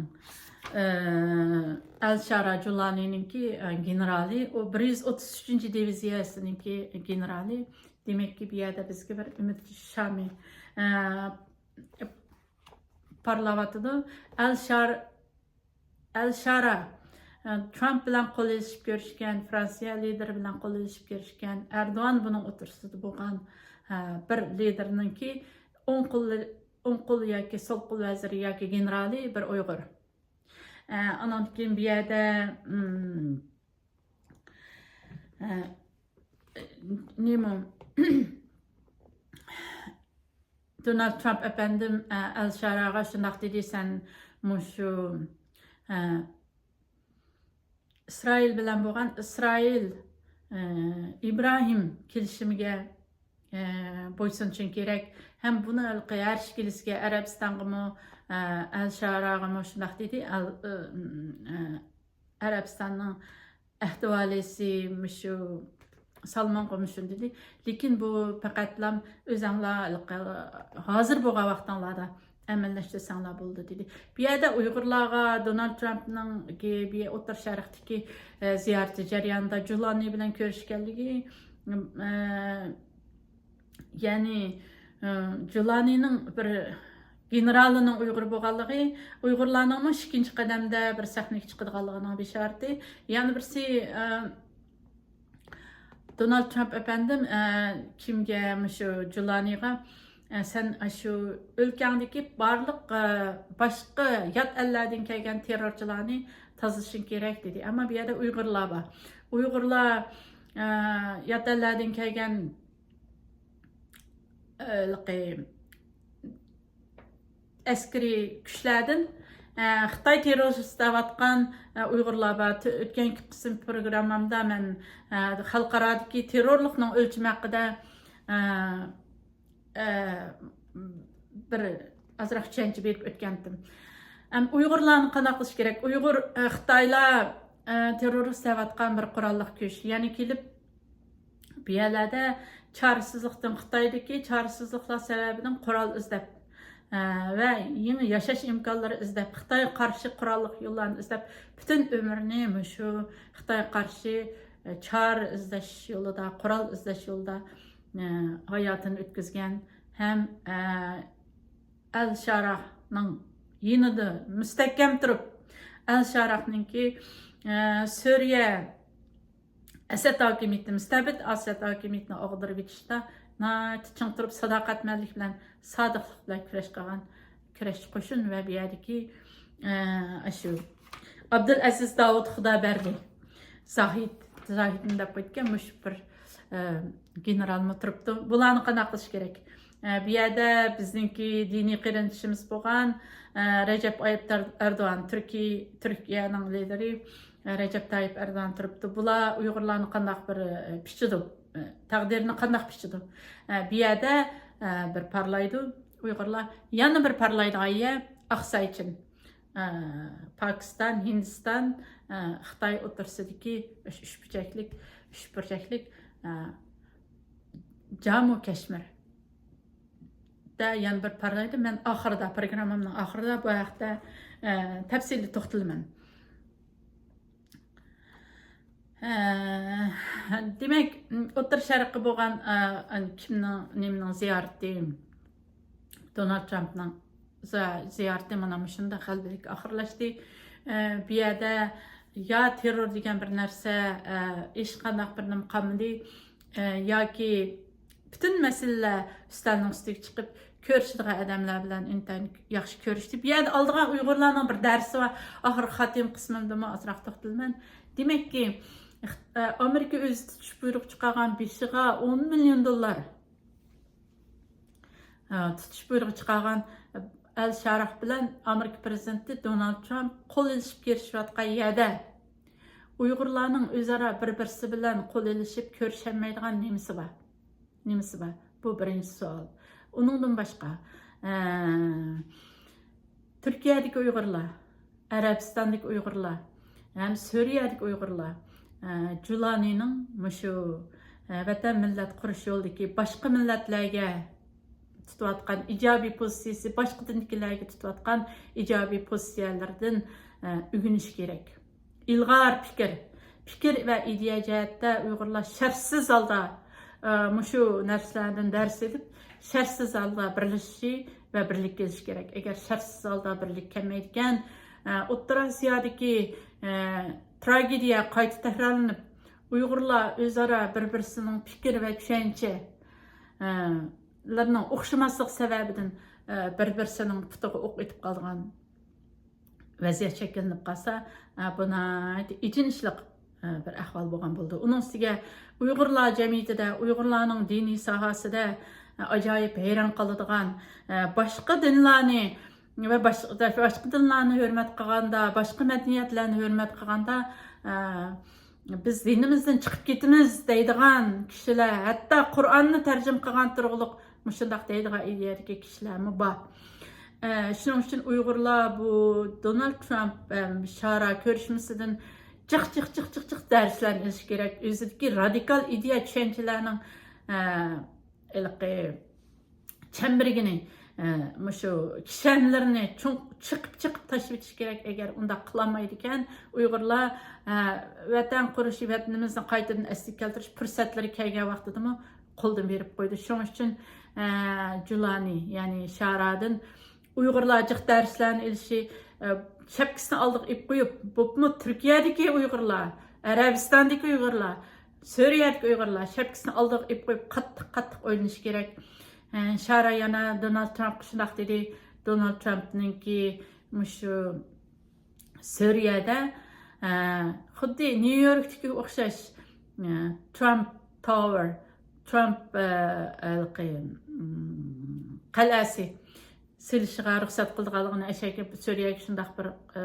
ئەل شارا جۇلانىنىڭكى، ئە، گېنېرالى، ئۇ بىر يۈز ئوتتۇز ئۈچىنچى دىۋىزىيەسىنىڭكى گېنېرالى. دېمەككى، بۇ يەردە بىزگە بىر ئۈمىد شامى، ئە، پارلاۋاتىدۇ. ئەل شار-، ئەل شارا، ئە، ترامپ بىلەن قول ئېلىشىپ كۆرۈشكەن، فرانسىيە لىدىرى بىلەن قول ئېلىشىپ كۆرۈشكەن، ئەردوغان بۇنىڭ ئوتتۇرىسىدا بولغان، ئە، بىر لىدىرنىڭكى ئوڭ قولى، ئوڭ قول ياكى سول قول ۋەزىرى ياكى گېنېرالى بىر ئۇيغۇر. ئە، ئانان كېيىن بۇ يەردە، ئىم، ئە، نېمە، دونالد ترامپ ئەپەندىم، ئە، ئەل شاراغا شۇنداق دېدى، سەن مۇشۇ، ئە، ئىسرائىل بىلەن بولغان ئىسرائىل، ئە، ئىبراھىم كېلىشىمىگە، ئە، بويسۇنۇشۇڭ كېرەك. ھەم بۇنى ھېلىقى ھەر ئىككىلىسىگە، ئەرەبىستانغىمۇ، ئە، ئەل شاراغىمۇ شۇنداق دېدى. ئەل-، ئە، ئە، ئەرەبىستاننىڭ ئەھدىۋالىسى مۇشۇ سالمانغىمۇ شۇنداق دېدى. لېكىن بۇ پەقەتلا ئۆزەڭلار ھېلىقى ھازىر بولغان ۋاقتىڭلاردا ئەمەلىيلەشتۈرسەڭلار بولىدۇ، دېدى. بۇ يەردە ئۇيغۇرلارغا دونالد ترامپنىڭ بۇ ئوتتۇرا شەرقتىكى، ئە، زىيارىتى جەريانىدا جۇلانى بىلەن كۆرۈشكەنلىكى، ئە، يەنى، ئە، جۇلانىنىڭ بىر گېنېرالىنىڭ ئۇيغۇر بولغانلىقى، ئۇيغۇرلارنىڭمۇ ئىككىنچى قەدەمدە بىر سەھنىگە چىقىدىغانلىقىنىڭ بېشارىتى. يەنە بىرسى، ئە، دونالد ترامپ ئەپەندىم، ئە، كىمگە، مۇشۇ جۇلانىغا، ئە، سەن ئاشۇ ئۆلكەڭدىكى بارلىق، ئە، باشقا يات ئەللەردىن كەلگەن تېررورچىلارنى تازىلىشىڭ كېرەك، دېدى. ئەمما بۇ يەردە ئۇيغۇرلار بار. ئۇيغۇرلار، ئە، يات ئەللەردىن كەلگەن، ئە، ھېلىقى ئەسكىرىي كۈچلەردىن، ئە، خىتاي تېررورىست دەۋاتقان، ئە، ئۇيغۇرلار بار. تۆ-، ئۆتكەنكى قىسىم پروگراممامدا مەن، ئە، خەلقئارادىكى تېررورلۇقنىڭ ئۆلچىمى ھەققىدە، ئە، ئە، بىر ئازراق چۈشەنچە بېرىپ ئۆتكەنتىم. ئەم، ئۇيغۇرلارنى قانداق قىلىش كېرەك؟ ئۇيغۇر، ئە، خىتايلار، ئە، تېررورىست دەۋاتقان بىر قوراللىق كۈچ. يەنە كېلىپ بۇ يەرلەردە چارىسىزلىقتىن، خىتايدىكى چارىسىزلىقلار سەۋەبىدىن قورال ئىزدەپ، ئە، ۋە يېڭى ياشاش ئىمكانلىرى ئىزدەپ، خىتايغا قارشى قوراللىق يوللارنى ئىزدەپ، پۈتۈن ئۆمرىنى مۇشۇ خىتايغا قارشى، ئە، چارە ئىزدەش يولىدا، قورال ئىزدەش يولىدا، ئە، ھاياتىنى ئۆتكۈزگەن ھەم، ئە، ئەل شاراغنىڭ يېنىدا مۇستەھكەم تۇرۇپ، ئەل شاراغنىڭكى، ئە، سۈرىيە ئەسەد ھاكىمىيىتى، مۇستەبىت ئەسەد ھاكىمىيىتىنى ئاغدۇرۇۋېتىشتا ناھايىتى چىڭ تۇرۇپ، ساداقەتمەنلىك بىلەن، سادىقلىق بىلەن كۈرەش قىلغان كۈرەشچى قوشۇن ۋە بۇ يەردىكى، ئە، ئاشۇ ئابدۇلئەزىز داۋۇت خۇدابەردى، زاھىد، زاھىدمۇ دەپ قويىدىكەن، مۇشۇ بىر، ئە، گېنېرالمۇ تۇرۇپتۇ. بۇلارنى قانداق قىلىش كېرەك؟ ئە، بۇ يەردە بىزنىڭكى دىنىي قېرىندىشىمىز بولغان، ئە، رەجەپ تايىپ ئەردوغان، تۈركىي، تۈركىيەنىڭ لىدىرى، ئە، رەجەپ تايىپ ئەردوغان تۇرۇپتۇ. بۇلار ئۇيغۇرلارنى قانداق بىر، ئە، پىچىدۇ؟ ئە، تەقدىرىنى قانداق پىچىدۇ؟ ئە، بۇ يەردە، ئە، بىر پارلايدۇ ئۇيغۇرلار. يەنە بىر پارلايدىغان يەر ئاقساي چىن. ئە، پاكىستان، ھىندىستان، ئە، خىتاي ئوتتۇرىسىدىكى ئۈچ، ئۈچ بۇرجەكلىك، ئۈچ بۇرجەكلىك، ئە، جامۇ كەشمىر. دە يەنە بىر پارلايدۇ. مەن ئاخىرىدا، پروگراممامنىڭ ئاخىرىدا بۇ ھەقتە، ئە، تەپسىلىي توختىلىمەن. ئە، دېمەك، ئوتتۇرا شەرققە بولغان، ئە، كىمنىڭ، نېمىنىڭ زىيارىتى، دونالد ترامپنىڭ زا-، زىيارىتى مانا مۇشۇنداق غەلىبىلىك ئاخىرلاشتى. ئە، بۇ يەردە يا تېررور دېگەن بىر نەرسە، ئە، ھېچقانداق بىر نېمە قالمىدى، ئە، ياكى پۈتۈن مەسىلىلەر ئۈستەلنىڭ ئۈستىگە چىقىپ، كۆرۈشىدىغان ئادەملەر بىلەن ئىنتايىن ياخشى كۆرۈشتى. بۇ يەردە ئالىدىغان ئۇيغۇرلارنىڭ بىر دەرسى بار. ئاخىرقى خاتىمە قىسمىمدىمۇ ئازراق توختىلىمەن. دېمەككى، ئىخ-، ئە، ئامېرىكا ئۆزى تۇتۇش بۇيرۇقى چىقارغان بېشىغا ئون مىليون دوللار، ئە، تۇتۇش بۇيرۇقى چىقارغان ئەل شاراغ بىلەن ئامېرىكا پىرېزىدېنتى دونالد ترامپ قول ئېلىشىپ كۆرۈشۈۋاتقان يەردە ئۇيغۇرلارنىڭ ئۆزئارا بىر-بىرسى بىلەن قول ئېلىشىپ كۆرۈشەلمەيدىغان نېمىسى بار؟ نېمىسى بار؟ بۇ بىرىنچى سوئال. ئۇنىڭدىن باشقا، ئە، تۈركىيەدىكى ئۇيغۇرلار، ئەرەبىستاندىكى ئۇيغۇرلار ھەم سۈرىيەدىكى ئۇيغۇرلار، ئە، جۇلانىنىڭ مۇشۇ، ئە، ۋەتەن مىللەت قۇرۇش يولىدىكى باشقا مىللەتلەرگە تۇتۇۋاتقان ئىجابىي پوزىتسىيىسى، باشقا دىندىكىلەرگە تۇتۇۋاتقان ئىجابىي پوزىتسىيەلىرىدىن، ئە، ئۆگىنىش كېرەك. ئىلغار پىكىر، پىكىر ۋە ئىدىيە جەھەتتە ئۇيغۇرلار شەرتسىز ھالدا، ئە، مۇشۇ نەرسىلەردىن دەرس ئېلىپ، شەرتسىز ھالدا بىرلىشىشى ۋە بىرلىككە كېلىشى كېرەك. ئەگەر شەرتسىز ھالدا بىرلىككە كەلمەيدىكەن، ئە، ئوتتۇرا ئاسىيادىكى، ئە، تراگېدىيە قايتا تەكرارلىنىپ، ئۇيغۇرلار ئۆزئارا بىر-بىرسىنىڭ پىكىر ۋە چۈشەنچە، ئە، لىرىنىڭ ئوخشىماسلىقى سەۋەبىدىن، ئە، بىر-بىرسىنىڭ پۇتىغا ئوق ئېتىپ قالىدىغان ۋەزىيەت شەكىللىنىپ قالسا، ئە، بۇ ناھايىتى ئېچىنىشلىق، ئە، بىر ئەھۋال بولغان بولىدۇ. ئۇنىڭ ئۈستىگە ئۇيغۇرلار جەمئىيىتىدە، ئۇيغۇرلارنىڭ دىنىي ساھەسىدە، ئە، ئاجايىپ ھەيران قالىدىغان، ئە، باشقا دىنلارنى ۋە باش-، باشقا دىنلارنى ھۆرمەت قىلغاندا، باشقا مەدەنىيەتلەرنى ھۆرمەت قىلغاندا، ئە، بىز دىنىمىزدىن چىقىپ كېتىمىز دەيدىغان كىشىلەر، ھەتتا قۇرئاننى تەرجىمە قىلغان تۇرغۇلۇق مۇشۇنداق دەيدىغان ئىدىيەدىكى كىشىلەرمۇ بار. ئە، شۇنىڭ ئۈچۈن ئۇيغۇرلار بۇ دونالد ترامپ ھەم شارا كۆرۈشمىسىدىن جىق، جىق، جىق، جىق، جىق دەرسلەرنى ئېلىش كېرەك. ئۆزىدىكى رادىكال ئىدىيە چۈشەنچىلەرنىڭ، ئە، ھېلىقى چەمبىرىكىنى، ئە، مۇشۇ كىشەنلىرىنى چوڭ چېقىپ، چېقىپ تاشلىۋېتىش كېرەك. ئەگەر ئۇنداق قىلالمايدىكەن، ئۇيغۇرلار، ئە، ۋەتەن قۇرۇشى، ۋەتىنىمىزنى قايتىدىن ئەسلىگە كەلتۈرۈش پۇرسەتلىرى كەلگەن ۋاقتىدىمۇ قولدىن بېرىپ قويدى. شۇنىڭ ئۈچۈن، ئە، جۇلانى، يەنى شارادىن ئۇيغۇرلار جىق دەرسلەرنى ئېلىشى، ئە، شەپكىسىنى ئالدىغا ئېلىپ قويۇپ، بولۇپمۇ تۈركىيەدىكى ئۇيغۇرلار، ئەرەبىستاندىكى ئۇيغۇرلار، سۈرىيەدىكى ئۇيغۇرلار شەپكىسىنى ئالدىغا ئېلىپ قويۇپ، قاتتىق، قاتتىق ئويلىنىشى كېرەك. ئە، شارا يەنە دونالد ترامپقا شۇنداق دېدى. دونالد ترامپنىڭكى مۇشۇ سۈرىيەدە، ئە، خۇددى نيۇ يوركتىكىگە ئوخشاش، ئە، ترامپ تاۋېر، ترامپ، ئە، ھېلىقى، م، قەلئەسى سېلىشىغا رۇخسەت قىلىدىغانلىقىنى، ئەشەكە سۈرىيەگە شۇنداق بىر، ئە،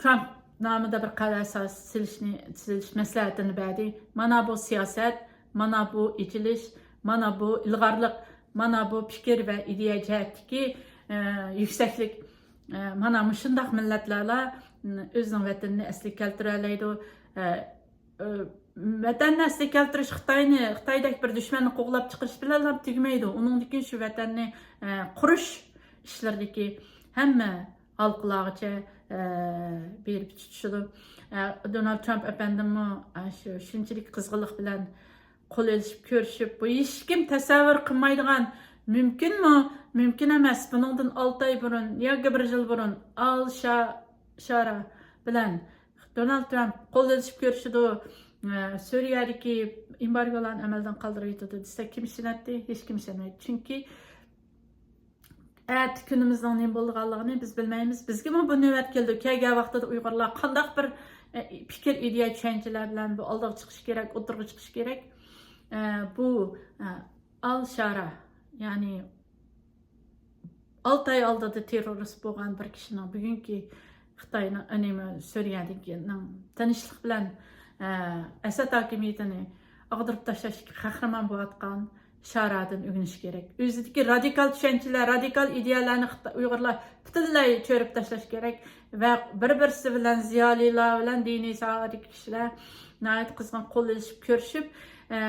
ترامپ نامىدا بىر قەلئە سېلىشنى، سېلىش مەسلىھەتىنى بەردى. مانا بۇ سىياسەت، مانا بۇ ئېچىلىش، مانا بۇ ئىلغارلىق، مانا بۇ پىكىر ۋە ئىدىيە جەھەتتىكى، ئە، يۈكسەكلىك. ئە، مانا مۇشۇنداق مىللەتلەرلا، م، ئۆزىنىڭ ۋەتىنىنى ئەسلىگە كەلتۈرەلەيدۇ. ئە، ئە، ۋەتەننى ئەسلىگە كەلتۈرۈش، خىتاينى، خىتايدەك بىر دۈشمەننى قوغلاپ چىقىرىش بىلەنلا تۈگىمەيدۇ. ئۇنىڭدىن كېيىن شۇ ۋەتەننى، ئە، قۇرۇش ئىشلىرىدىكى ھەممە ھالقىلارغىچە، ئە، بېرىپ تۇتىشىدۇ. ئە، دونالد ترامپ ئەپەندىممۇ، ئە، شۇ، شۇنچىلىك قىزغىنلىق بىلەن قول ئېلىشىپ كۆرۈشۈپ، بۇ ھېچكىم تەسەۋۋۇر قىلمايدىغان، مۇمكىنمۇ؟ مۇمكىن ئەمەس. بۇنىڭدىن ئالتە ئاي بۇرۇن ياكى بىر يىل بۇرۇن ئال شا-، شارا بىلەن دونالد ترامپ قول ئېلىشىپ كۆرۈشىدۇ. ئە، سۈرىيەدىكى ئېمبارگولارنى ئەمەلدىن قالدۇرۇۋېتىدۇ دېسە، كىم ئىشىنەتتى؟ ھېچكىم ئىشەنمەيدۇ. چۈنكى ئەتە كۈنىمىزنىڭ نېمە بولىدىغانلىقىنى بىز بىلمەيمىز. بىزگىمۇ بۇ نۆۋەت كەلدى. كەلگەن ۋاقتىدا ئۇيغۇرلار قانداق بىر، ئە، پىكىر، ئىدىيە، چۈشەنچىلەر بىلەن بۇ ئالدىغا چىقىشى كېرەك، ئوتتۇرىغا چىقىشى كېرەك. ئە، بۇ، ئە، ئال شارا، يەنى ئالتە ئاي ئالدىدا تېررورىست بولغان بىر كىشىنىڭ بۈگۈنكى خىتاينىڭ، ئە، نېمە، سۈرىيەدىكىنىڭ تىنچلىق بىلەن، ئە، ئەسەد ھاكىمىيىتىنى ئاغدۇرۇپ تاشلاشتىكى قەھرىمان بولۇۋاتقان شارادىن ئۆگىنىش كېرەك. ئۆزىدىكى رادىكال چۈشەنچىلەر، رادىكال ئىدىيەلەرنى خىتا-، ئۇيغۇرلار پۈتۈنلەي چۆرۈپ تاشلاش كېرەك ۋە بىر-بىرسى بىلەن، زىيالىيلار بىلەن، دىنىي ساھەدىكى كىشىلەر ناھايىتى قىزغىن قول ئېلىشىپ كۆرۈشۈپ، ئە،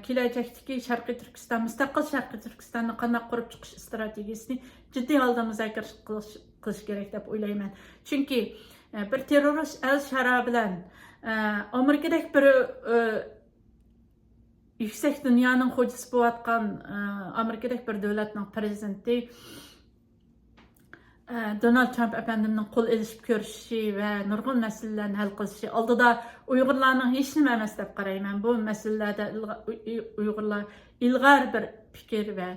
كېلەچەكتىكى شەرقىي تۈركىستان، مۇستەقىل شەرقىي تۈركىستاننى قانداق قۇرۇپ چىقىش ئىستراتېگىيىسىنى جىددىي ھالدا مۇزاكىرە قىلىش، قىلىش كېرەك دەپ ئويلايمەن. چۈنكى، ئە، بىر تېررورىست ئەل شارا بىلەن، ئە، ئامېرىكىدەك بىر، ئە، يۈكسەك دۇنيانىڭ خوجىسى بولۇۋاتقان، ئە، ئامېرىكىدەك بىر دۆلەتنىڭ پىرېزىدېنتى، ئە، دونالد ترامپ ئەپەندىمنىڭ قول ئېلىشىپ كۆرۈشۈشى ۋە نۇرغۇن مەسىلىلەرنى ھەل قىلىشى ئالدىدا ئۇيغۇرلارنىڭ ھېچنېمە ئەمەس دەپ قارايمەن. بۇ مەسىلىلەردە ئىلغا-، ئۇي-، ئۇي-، ئۇيغۇرلار ئىلغار بىر پىكىر ۋە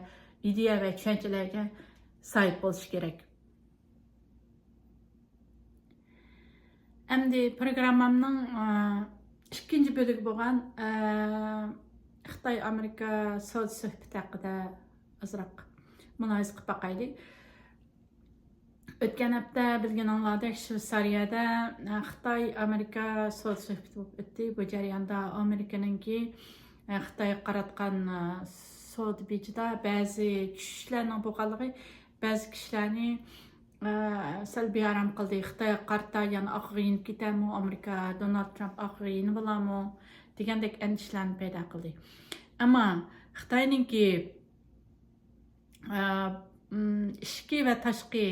ئىدىيە ۋە چۈشەنچىلەرگە ساھىب بولۇشى كېرەك. ئەمدى پروگراممامنىڭ، ئە، ئىككىنچى بۆلۈگى بولغان، ئە، خىتاي ئامېرىكا سودا سۆھبىتى ھەققىدە ئازراق مۇلاھىزە قىلىپ باقايلى. ئۆتكەن ھەپتە بىلگىنىڭلاردەك شۋېتسارىيەدە، ئە، خىتاي ئامېرىكا سودا سۆھبىتى بولۇپ ئۆتتى. بۇ جەرياندا ئامېرىكىنىڭكى، ئە، خىتايغا قاراتقان، ئە، سودا بېجىدا بەزى چۈشۈشلەرنىڭ بولغانلىقى بەزى كىشىلەرنى، ئە، سەل بىئارام قىلدى. خىتايغا قارىتا يەنە ئارقىغا يېنىپ كېتەرمۇ ئامېرىكا، دونالد ترامپ ئارقىغا يېنىۋالارمۇ دېگەندەك ئەندىشىلەرنى پەيدا قىلدى. ئەمما خىتاينىڭكى، ئە، م، ئىچكى ۋە تاشقى،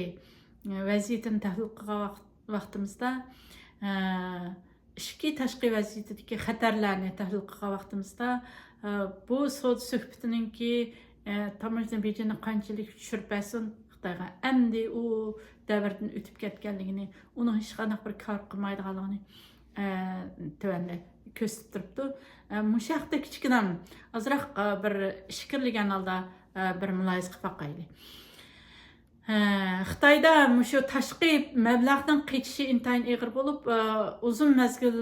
ۋەزىيىتىنى تەھلىل قىلغان ۋاقىت-، ۋاقتىمىزدا، ئىچكى تاشقى ۋەزىيىتىدىكى خەتەرلەرنى تەھلىل قىلغان ۋاقتىمىزدا، بۇ سودا سۆھبىتىنىڭكى، تاموژنا بېجىنى قانچىلىك چۈشۈرۈپ بەرسۇن خىتايغا، ئەمدى ئۇ دەۋردىن ئۆتۈپ كەتكەنلىكىنى، ئۇنىڭ ھېچقانداق بىر كار قىلمايدىغانلىقىنى، تۆۋەندە كۆرسىتىپ تۇرۇپتۇ. مۇشۇ ھەقتە كىچىككىنە ئازراق، بىر ئىچكىرىلىگەن ھالدا، بىر مۇلاھىزە قىلىپ باقايلى. ھە، خىتايدا مۇشۇ تاشقى مەبلەغنىڭ قېچىشى ئىنتايىن ئېغىر بولۇپ، ئۇزۇن مەزگىل،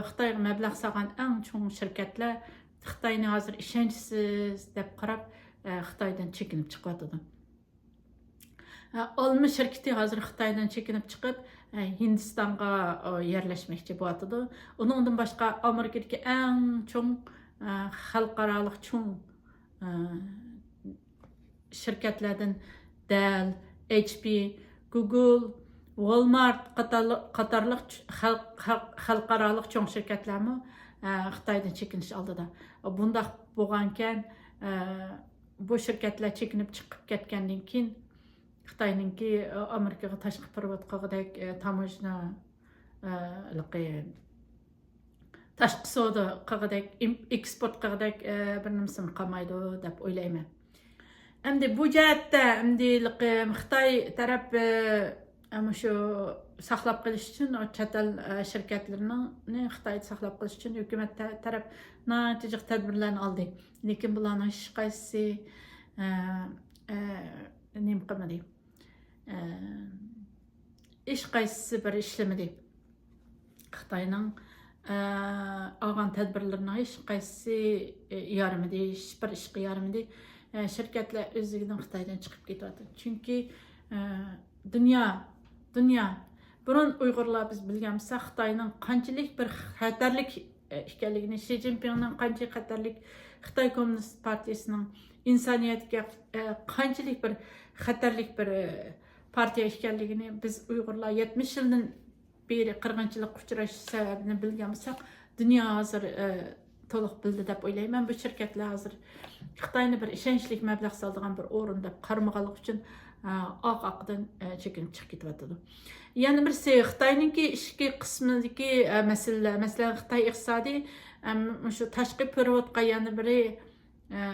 خىتايغا مەبلەغ سالغان ئەڭ چوڭ شىركەتلەر خىتاينى ھازىر ئىشەنچسىز دەپ قاراپ، خىتايدىن چېكىنىپ چىقىۋاتىدۇ. ئالما شىركىتى ھازىر خىتايدىن چېكىنىپ چىقىپ، ھىندىستانغا يەرلەشمەكچى بولۇۋاتىدۇ. ئۇنىڭدىن باشقا ئامېرىكىدىكى ئەڭ چوڭ، خەلقئارالىق چوڭ شىركەتلەردىن دەل، ئېچ پى، گۇگل، ۋالمارت قاتارلىق، قاتارلىق چ-، خەلق-، خەلق-، خەلقئارالىق چوڭ شىركەتلەرمۇ، ئە، خىتايدىن چېكىنىش ئالدىدا. بۇنداق بولغانكەن، ئە، بۇ شىركەتلەر چېكىنىپ چىقىپ كەتكەندىن كېيىن، خىتاينىڭكى، ئە، ئامېرىكىغا تاشقى پېرېۋوت قىلغۇدەك، ئە، تاموژنا، ئە، ھېلىقى تاشقى سودا قىلغۇدەك، ئىم-، ئېكسپورت قىلغۇدەك، ئە، بىر نېمىسىمۇ قالمايدۇ دەپ ئويلايمەن. ئەمدى بۇ جەھەتتە، ئەمدى خىتاي تەرەپ، ئە، مۇشۇ ساقلاپ قېلىش ئۈچۈن، ئۇ چەت ئەل، ئە، شىركەتلىرىنى خىتايدا ساقلاپ قېلىش ئۈچۈن ھۆكۈمەت تە-، تەرەپ ناھايىتى جىق تەدبىرلەرنى ئالدى. لېكىن بۇلارنىڭ ھېچقايسىسى، ئە، ئە، نېمە قىلمىدى. ئە، ھېچقايسىسى بىر ئىشلىمىدى. خىتاينىڭ، ئە، ئالغان تەدبىرلىرىنىڭ ھېچقايسىسى، ئە، يارىمىدى، ھېچبىر ئىشقا يارىمىدى. ئە، شىركەتلەر ئۆزلۈكىدىن خىتايدىن چىقىپ كېتىۋاتىدۇ. چۈنكى، ئە، دۇنيا، دۇنيا، بۇرۇن ئۇيغۇرلار بىز بىلگەن بولساق، خىتاينىڭ قانچىلىك بىر خەتەرلىك، ئە، ئىكەنلىكىنى، شى جىنپىڭنىڭ قانچىلىك خەتەرلىك، خىتاي كوممۇنىست پارتىيىسىنىڭ ئىنسانىيەتكە، ئە، قانچىلىك بىر خەتەرلىك بىر، ئە، پارتىيە ئىكەنلىكىنى بىز ئۇيغۇرلار يەتمىش يىلدىن بېرى قىرغىنچىلىققا ئۇچراش سەۋەبىنى بىلگەن بولساق، دۇنيا ھازىر، ئە، تولۇق بىلدى دەپ ئويلايمەن. بۇ شىركەتلەر ھازىر خىتاينى بىر ئىشەنچلىك مەبلەغ سالىدىغان بىر ئورۇن دەپ قارىمىغانلىقى ئۈچۈن، ئە، ئارقا-ئارقىدىن، ئە، چېكىنىپ چىقىپ كېتىۋاتىدۇ. يەنە بىرسى، خىتاينىڭكى ئىچكى قىسمىدىكى، ئە، مەسىلىلەر، مەسىلەن، خىتاي ئىقتىسادى، ئە، مۇشۇ تاشقى پېرېۋوتقا يەنە بىرى، ئە،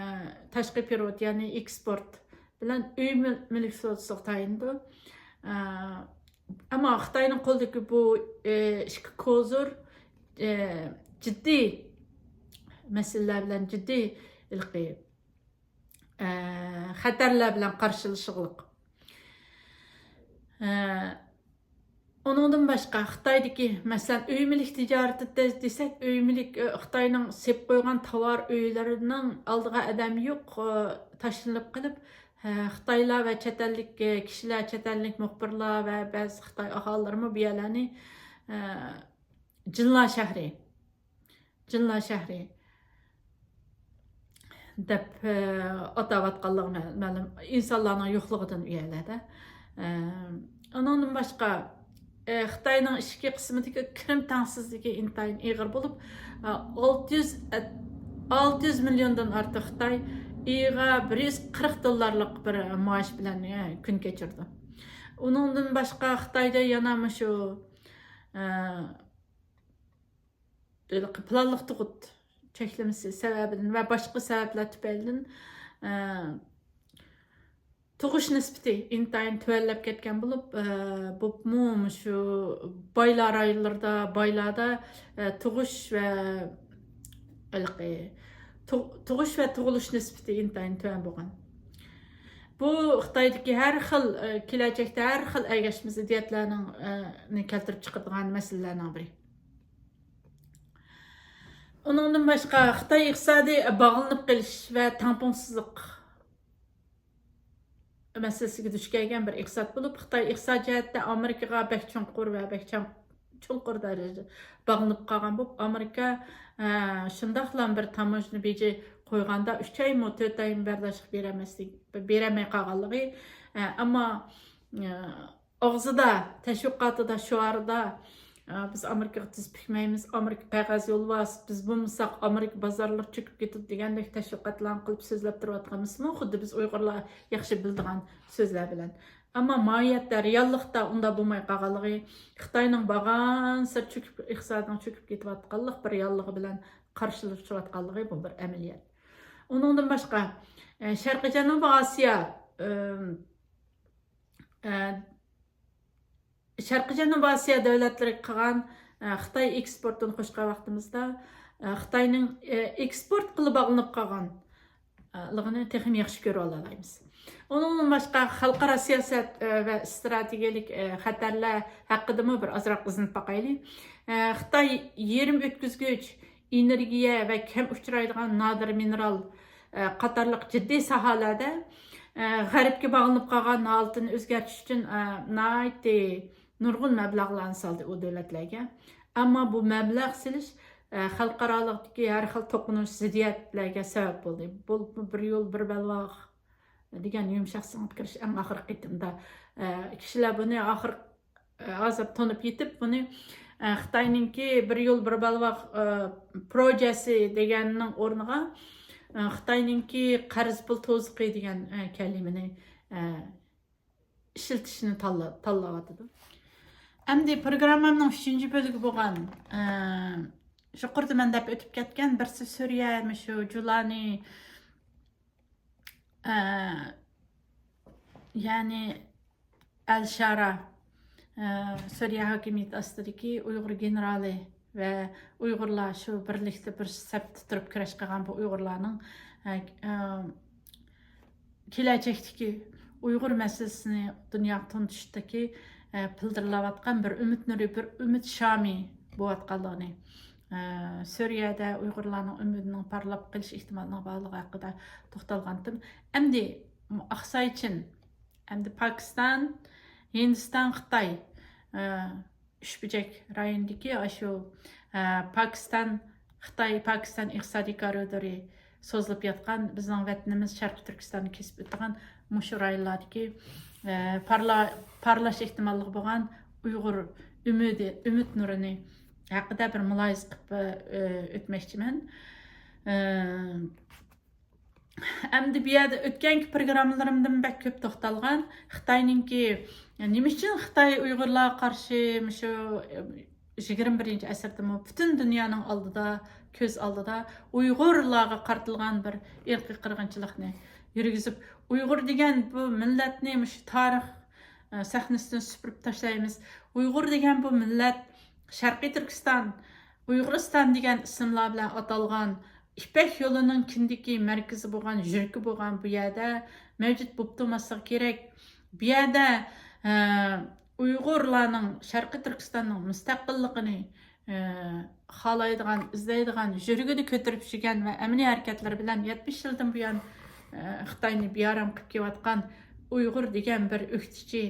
تاشقى پېرېۋوت، يەنى ئېكسپورت بىلەن ئۆي مۈل-، مۈلۈك سودىسىغا تايىنىدۇ. ئە، ئەمما خىتاينىڭ قولىدىكى بۇ، ئە، ئىچكى كوزۇر، ئە، جىددىي مەسىلىلەر بىلەن، جىددىي ھېلىقى، ئە، خەتەرلەر بىلەن قارشىلىشىغلىق. ئە، ئۇنىڭدىن باشقا، خىتايدىكى، مەسىلەن، ئۆي مۈلۈك تىجارىتى دە-، دېسەك، ئۆي مۈلۈك، ئە، خىتاينىڭ سېلىپ قويغان تاۋار ئۆيلىرىنىڭ ئالدىغا ئادەم يوق، ئە، تاشلىنىپ قېلىپ، ئە، خىتايلار ۋە چەت ئەللىك، ئە، كىشىلەر، چەت ئەللىك مۇخبىرلار ۋە بەزى خىتاي ئاھالىلىرىمۇ بۇ يەرلەرنى، ئە، جىنلار شەھىرى، جىنلار شەھىرى دەپ، ئە، ئاتاۋاتقانلىقى مە-، مەلۇم. ئىنسانلارنىڭ يوقلۇقىدىن ئۇ يەرلەردە. ئە، ئۇنىڭدىن باشقا، ئە، خىتاينىڭ ئىچكى قىسمىدىكى كىرىم تەڭسىزلىكى ئىنتايىن ئېغىر بولۇپ، ئە، ئالتە يۈز، ئە، ئالتە يۈز مىليوندىن ئارتۇق خىتاي ئېيىغا بىر يۈز قىرىق دوللارلىق بىر مائاش بىلەن، ئە، كۈن كەچۈرىدۇ. ئۇنىڭدىن باشقا خىتايدا يەنە مۇشۇ، ئە، ھېلىقى پىلانلىق تۇغۇت چەكلىمىسى سەۋەبىدىن ۋە باشقا سەۋەبلەر تۈپەيلىدىن، ئە، تۇغۇش نىسبىتى ئىنتايىن تۆۋەنلەپ كەتكەن بولۇپ، ئە، بولۇپمۇ مۇشۇ بايلار رايونلىرىدا، بايلاردا، ئە، تۇغۇش ۋە ھېلىقى تۇغ-، تۇغۇش ۋە تۇغۇلۇش نىسبىتى ئىنتايىن تۆۋەن بولغان. بۇ خىتايدىكى ھەر خىل، ئە، كېلەچەكتە ھەر خىل ئەگەشمە زىددىيەتلەرنىڭ، ئە، نى كەلتۈرۈپ چىقىدىغان مەسىلىلەرنىڭ بىرى. ئۇنىڭدىن باشقا، خىتاي ئىقتىسادى باغلىنىپ قېلىش ۋە تەڭپۇڭسىزلىق مەسىلىسىگە دۇچ كەلگەن بىر ئىقتىساد بولۇپ، خىتاي ئىقتىساد جەھەتتە ئامېرىكىغا بەك چوڭقۇر ۋە بەك چاڭ-، چوڭقۇر دەرىجىدە باغلىنىپ قالغان بولۇپ، ئامېرىكا، ئە، شۇنداقلا بىر تاموژنا بېجى قويغاندا ئۈچ ئايمۇ، تۆت ئايمۇ بەرداشلىق بېرەلمەسلىك، بېرەلمەي قالغانلىقى، ئە، ئەمما، ئە، ئاغزىدا، تەشۋىقاتىدا، شوئارىدا، ئە، «بىز ئامېرىكىغا تىز پۈكمەيمىز، ئامېرىكا قەغەز يولۋاس، بىز بولمىساق ئامېرىكا بازارلىرى چۆكۈپ كېتىدۇ» دېگەندەك تەشۋىقاتلارنى قىلىپ سۆزلەپ تۇرۇۋاتقان ئەمەسمۇ؟ خۇددى بىز ئۇيغۇرلار ياخشى بىلىدىغان سۆزلەر بىلەن. ئەمما ماھىيەتتە، رېئاللىقتا ئۇنداق بولماي قالغانلىقى، خىتاينىڭ بارغانسېرى چۆكۈپ، ئىقتىسادىنىڭ چۆكۈپ كېتىۋاتقانلىق بىر رېئاللىقى بىلەن قارشىلىشىۋاتقانلىقى بۇ بىر ئەمەلىيەت. ئۇنىڭدىن باشقا، ئە، شەرقىي جەنۇبىي ئاسىيا، ئە، ئە، شەرقىي جەنۇبىي ئاسىيا دۆلەتلىرىگە قىلغان، ئە، خىتاي ئېكسپورتىنى قوشقان ۋاقتىمىزدا، ئە، خىتاينىڭ، ئە، ئېكسپورت قىلىپ باغلىنىپ قالغان، ئە، لىقىنى تېخىمۇ ياخشى كۆرۈۋالالايمىز. ئۇنىڭدىن باشقا، خەلقئارا سىياسەت، ئە، ۋە ئىستراتېگىيەلىك، ئە، خەتەرلەر ھەققىدىمۇ بىر ئازراق ئىزدىنىپ باقايلى. ئە، خىتاي يېرىم ئۆتكۈزگۈچ، ئېنېرگىيە ۋە كەم ئۇچرايدىغان نادىر مىنېرال، ئە، قاتارلىق جىددىي ساھەلەردە، ئە، غەربكە باغلىنىپ قالغان ھالىتىنى ئۆزگەرتىش ئۈچۈن، ئە، ناھايىتى نۇرغۇن مەبلەغلەرنى سالدى ئۇ دۆلەتلەرگە. ئەمما بۇ مەبلەغ سېلىش، ئە، خەلقئارالىقتىكى ھەر خىل توقۇنۇش، زىددىيەتلەرگە سەۋەب بولدى. بۇ بىر يول، بىر بەلباغ دېگەن يۇمشاق سىڭىپ كىرىش ئەڭ ئاخىرقى قېتىمدا. ئە، كىشىلەر بۇنى ئاخىر، ئە، ئازاب تونۇپ يېتىپ، بۇنى، ئە، خىتاينىڭكى بىر يول، بىر بەلباغ، ئە، پروژېسى دېگەننىڭ ئورنىغا، ئە، خىتاينىڭكى قەرز پۇل توزۇقى دېگەن، ئە، كەلىمىنى، ئە، ئىشلىتىشنى تاللا-، تاللاۋاتىدۇ. ئەمدى پروگراممامنىڭ ئۈچىنچى بۆلۈكى بولغان، ئە، يۇقىرىدا مەن دەپ ئۆتۈپ كەتكەن بىرسى سۈرىيە، مۇشۇ جۇلانى، ئە، يەنى ئەل شارا، ئە، سۈرىيە ھاكىمىيىتى ئاستىدىكى ئۇيغۇر گېنېرالى ۋە ئۇيغۇرلار شۇ بىرلىكتە بىر سەپتە تۇرۇپ كۈرەش قىلغان بۇ ئۇيغۇرلارنىڭ، ئە، ئە، كېلەچەكتىكى ئۇيغۇر مەسىلىسىنى دۇنياغا تونۇتۇشتىكى، ئە، پىلدىرلاۋاتقان بىر ئۈمىد نۇرى، بىر ئۈمىد شامى بولۇۋاتقانلىقىنى، ئە، سۈرىيەدە ئۇيغۇرلارنىڭ ئۈمىدىنىڭ پارلاپ قېلىش ئېھتىمالىنىڭ بارلىقى ھەققىدە توختالغانتىم. ئەمدى ئاقساي چىن، ئەمدى پاكىستان، ھىندىستان، خىتاي، ئە، ئۈچ بۇرجەك رايونىدىكى ئاشۇ، ئە، پاكىستان، خىتاي، پاكىستان ئىقتىسادىي كارىدورى سوزۇلۇپ ياتقان، بىزنىڭ ۋەتىنىمىز شەرقىي تۈركىستاننى كېسىپ ئۆتىدىغان مۇشۇ رايونلاردىكى، ئە، پارلا-، پارلاش ئېھتىماللىقى بولغان ئۇيغۇر ئۈمىدى، ئۈمىد نۇرىنى ھەققىدە بىر مۇلاھىزە قىلىپ، ئە، ئۆتمەكچىمەن. ئە، ئەمدى بۇ يەردە ئۆتكەنكى پروگراممىلىرىمدىن بەك كۆپ توختالغان خىتاينىڭكى، نېمە ئۈچۈن خىتاي ئۇيغۇرلارغا قارشى مۇشۇ يىگىرمە بىرىنچى ئەسىردىمۇ پۈتۈن دۇنيانىڭ ئالدىدا، كۆز ئالدىدا ئۇيغۇرلارغا قارىتىلغان بىر ئىرقىي قىرغىنچىلىقنى يۈرگۈزۈپ، ئۇيغۇر دېگەن بۇ مىللەتنى مۇشۇ تارىخ، ئە، سەھنىسىدىن سۈپۈرۈپ تاشلايمىز. ئۇيغۇر دېگەن بۇ مىللەت شەرقىي تۈركىستان، ئۇيغۇرىستان دېگەن ئىسىملار بىلەن ئاتالغان، يىپەك يولىنىڭ كىندىكى مەركىزى بولغان، يۈرىكى بولغان بۇ يەردە مەۋجۇت بولۇپ تۇرماسلىقى كېرەك. بۇ يەردە، ئە، ئۇيغۇرلارنىڭ شەرقىي تۈركىستاننىڭ مۇستەقىللىقىنى، ئە، خالايدىغان، ئىزدەيدىغان، يۈرىكىدە كۆتۈرۈپ يۈرگەن ۋە ئەمەلىي ھەرىكەتلىرى بىلەن يەتمىش يىلدىن بۇيان، ئە، خىتاينى بىئارام قىلىپ كېلىۋاتقان ئۇيغۇر دېگەن بىر ئۆكتىچى،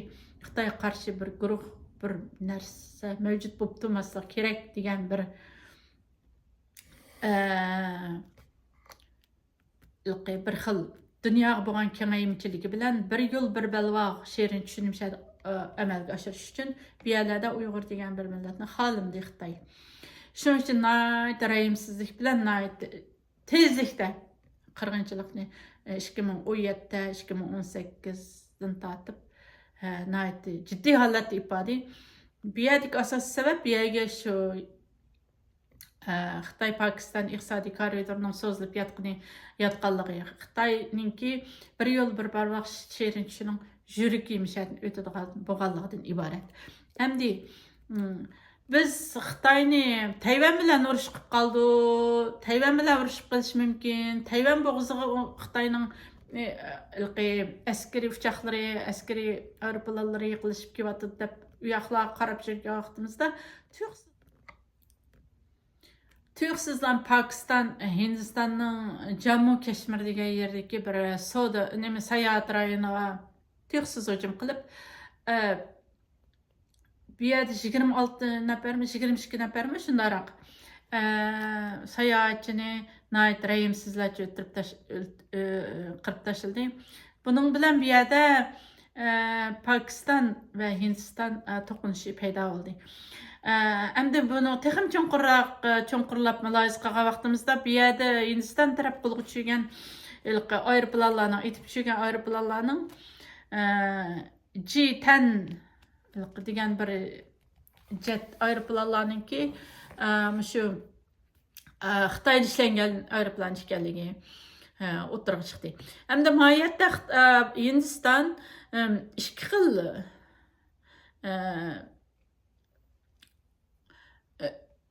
خىتايغا قارشى بىر گۇرۇھ، بىر نەرسە مەۋجۇت بولۇپ تۇرماسلىقى كېرەك دېگەن بىر، ئە، بىر خىل دۇنياغا بولغان كېڭەيمىچىلىكى بىلەن بىر يول، بىر بەلباغ شېرىن چۈشىنىشىنى، ئە، ئەمەلگە ئاشۇرۇش ئۈچۈن بۇ يەرلەردە ئۇيغۇر دېگەن بىر مىللەتنى خالىمىدى خىتاي. شۇنىڭ ئۈچۈن ناھايىتى رەھىمسىزلىك بىلەن ناھايىتى تېزلىكتە، قىرغىنچىلىقنى، ئە، ئىككى مىڭ ئون يەتتە، ئىككى مىڭ ئون سەككىزدىن تارتىپ، ئە، ناھايىتى جىددىي ھالەتتە ئېلىپ باردى. بۇ يەردىكى ئاساسىي سەۋەب، بۇ يەرگە شۇ، ئە، خىتاي پاكىستان ئىقتىسادىي كارىدورىنىڭ سوزۇلۇپ ياتقىنى، ياتقانلىقى، خىتاينىڭكى بىر يول، بىر بەلباغ شېرىن چۈشىنىڭ يۈرىكى مۇشۇ يەردىن ئۆتىدىغان بولغانلىقىدىن ئىبارەت. ئەمدى، ئىم، بىز خىتاينى تەيۋەن بىلەن ئۇرۇش قىلىپ قالدۇق، تەيۋەن بىلەن ئۇرۇشۇپ قېلىشى مۇمكىن، تەيۋەن بوغۇزىغا ئۇ خىتاينىڭ، ئە، ھېلىقى ئەسكىرىي ئۇچاقلىرى، ئەسكىرىي ئايروپىلانلىرى يېقىنلىشىپ كېلىۋاتىدۇ دەپ، ئۇ ياقلارغا قاراپ يۈرگەن ۋاقتىمىزدا، تۇيۇقسىز، تۇيۇقسىزلا پاكىستان، ھىندىستاننىڭ جاممۇ كەشمىر دېگەن يېرىدىكى بىر سودا، نېمە، ساياھەت رايونىغا تۇيۇقسىز ھۇجۇم قىلىپ، ئە، بۇ يەردە يىگىرمە ئالتە نەپەرمۇ، يىگىرمە ئىككى نەپەرمۇ شۇنداقراق، ئە، ساياھەتچىنى ناھايىتى رەھىمسىزلەرچە ئۆلتۈرۈپ تاش-، ئۆلت-، ئۆ-، قىرىپ تاشلىدى. بۇنىڭ بىلەن بۇ يەردە، ئە، پاكىستان ۋە ھىندىستان، ئە، توقۇنۇشى پەيدا بولدى. ئە، ئەمدى بۇنى تېخىمۇ چوڭقۇرراق، ئە، چوڭقۇرلاپ مۇلاھىزە قىلغان ۋاقتىمىزدا، بۇ يەردە ھىندىستان تەرەپ قولغا چۈشۈرگەن ھېلىقى ئايروپىلانلارنىڭ، ئېتىپ چۈشۈرگەن ئايروپىلانلارنىڭ، ئە، جى تەن دېگەن بىر جەت ئايروپىلانلارنىڭكى، ئە، مۇشۇ، ئە، خىتايدا ئىشلەنگەن ئايروپىلان ئىكەنلىكى، ئە، ئوتتۇرىغا چىقتى. ھەمدە ماھىيەتتە خىت-، ئە، ھىندىستان، ئىم، ئىككى خىل، ئە،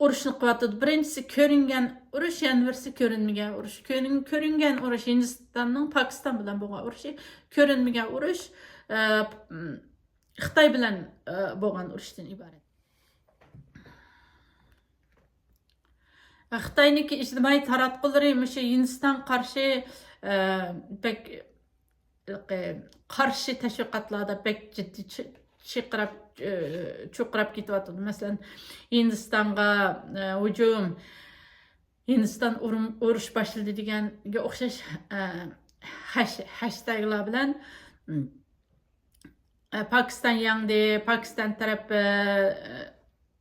ئۇرۇشنى قىلىۋاتىدۇ. بىرىنچىسى كۆرۈنگەن ئۇرۇش، يەنە بىرسى كۆرۈنمىگەن ئۇرۇش. كۆرۈن-، كۆرۈنگەن ئۇرۇش ھىندىستاننىڭ پاكىستان بىلەن بولغان ئۇرۇشى، كۆرۈنمىگەن ئۇرۇش، ئە، خىتاي بىلەن، ئە، بولغان ئۇرۇشتىن ئىبارەت. خىتاينىڭكى ئىجتىمائىي تاراتقۇلىرى مۇشۇ ھىندىستانغا قارشى، ئە، بەك قارشى تەشۋىقاتلاردا بەك جىددىي چى-، چىقىراپ، ئى، چۇقىراپ كېتىۋاتىدۇ. مەسىلەن، ھىندىستانغا، ئى، ھۇجۇم، ھىندىستان ئۇرۇم-، ئۇرۇش باشلىدى دېگەنگە ئوخشاش، ئى، ھەش-، ھەشتەگلار بىلەن، ئى، پاكىستان يەڭدى، پاكىستان تەرەپ، ئى،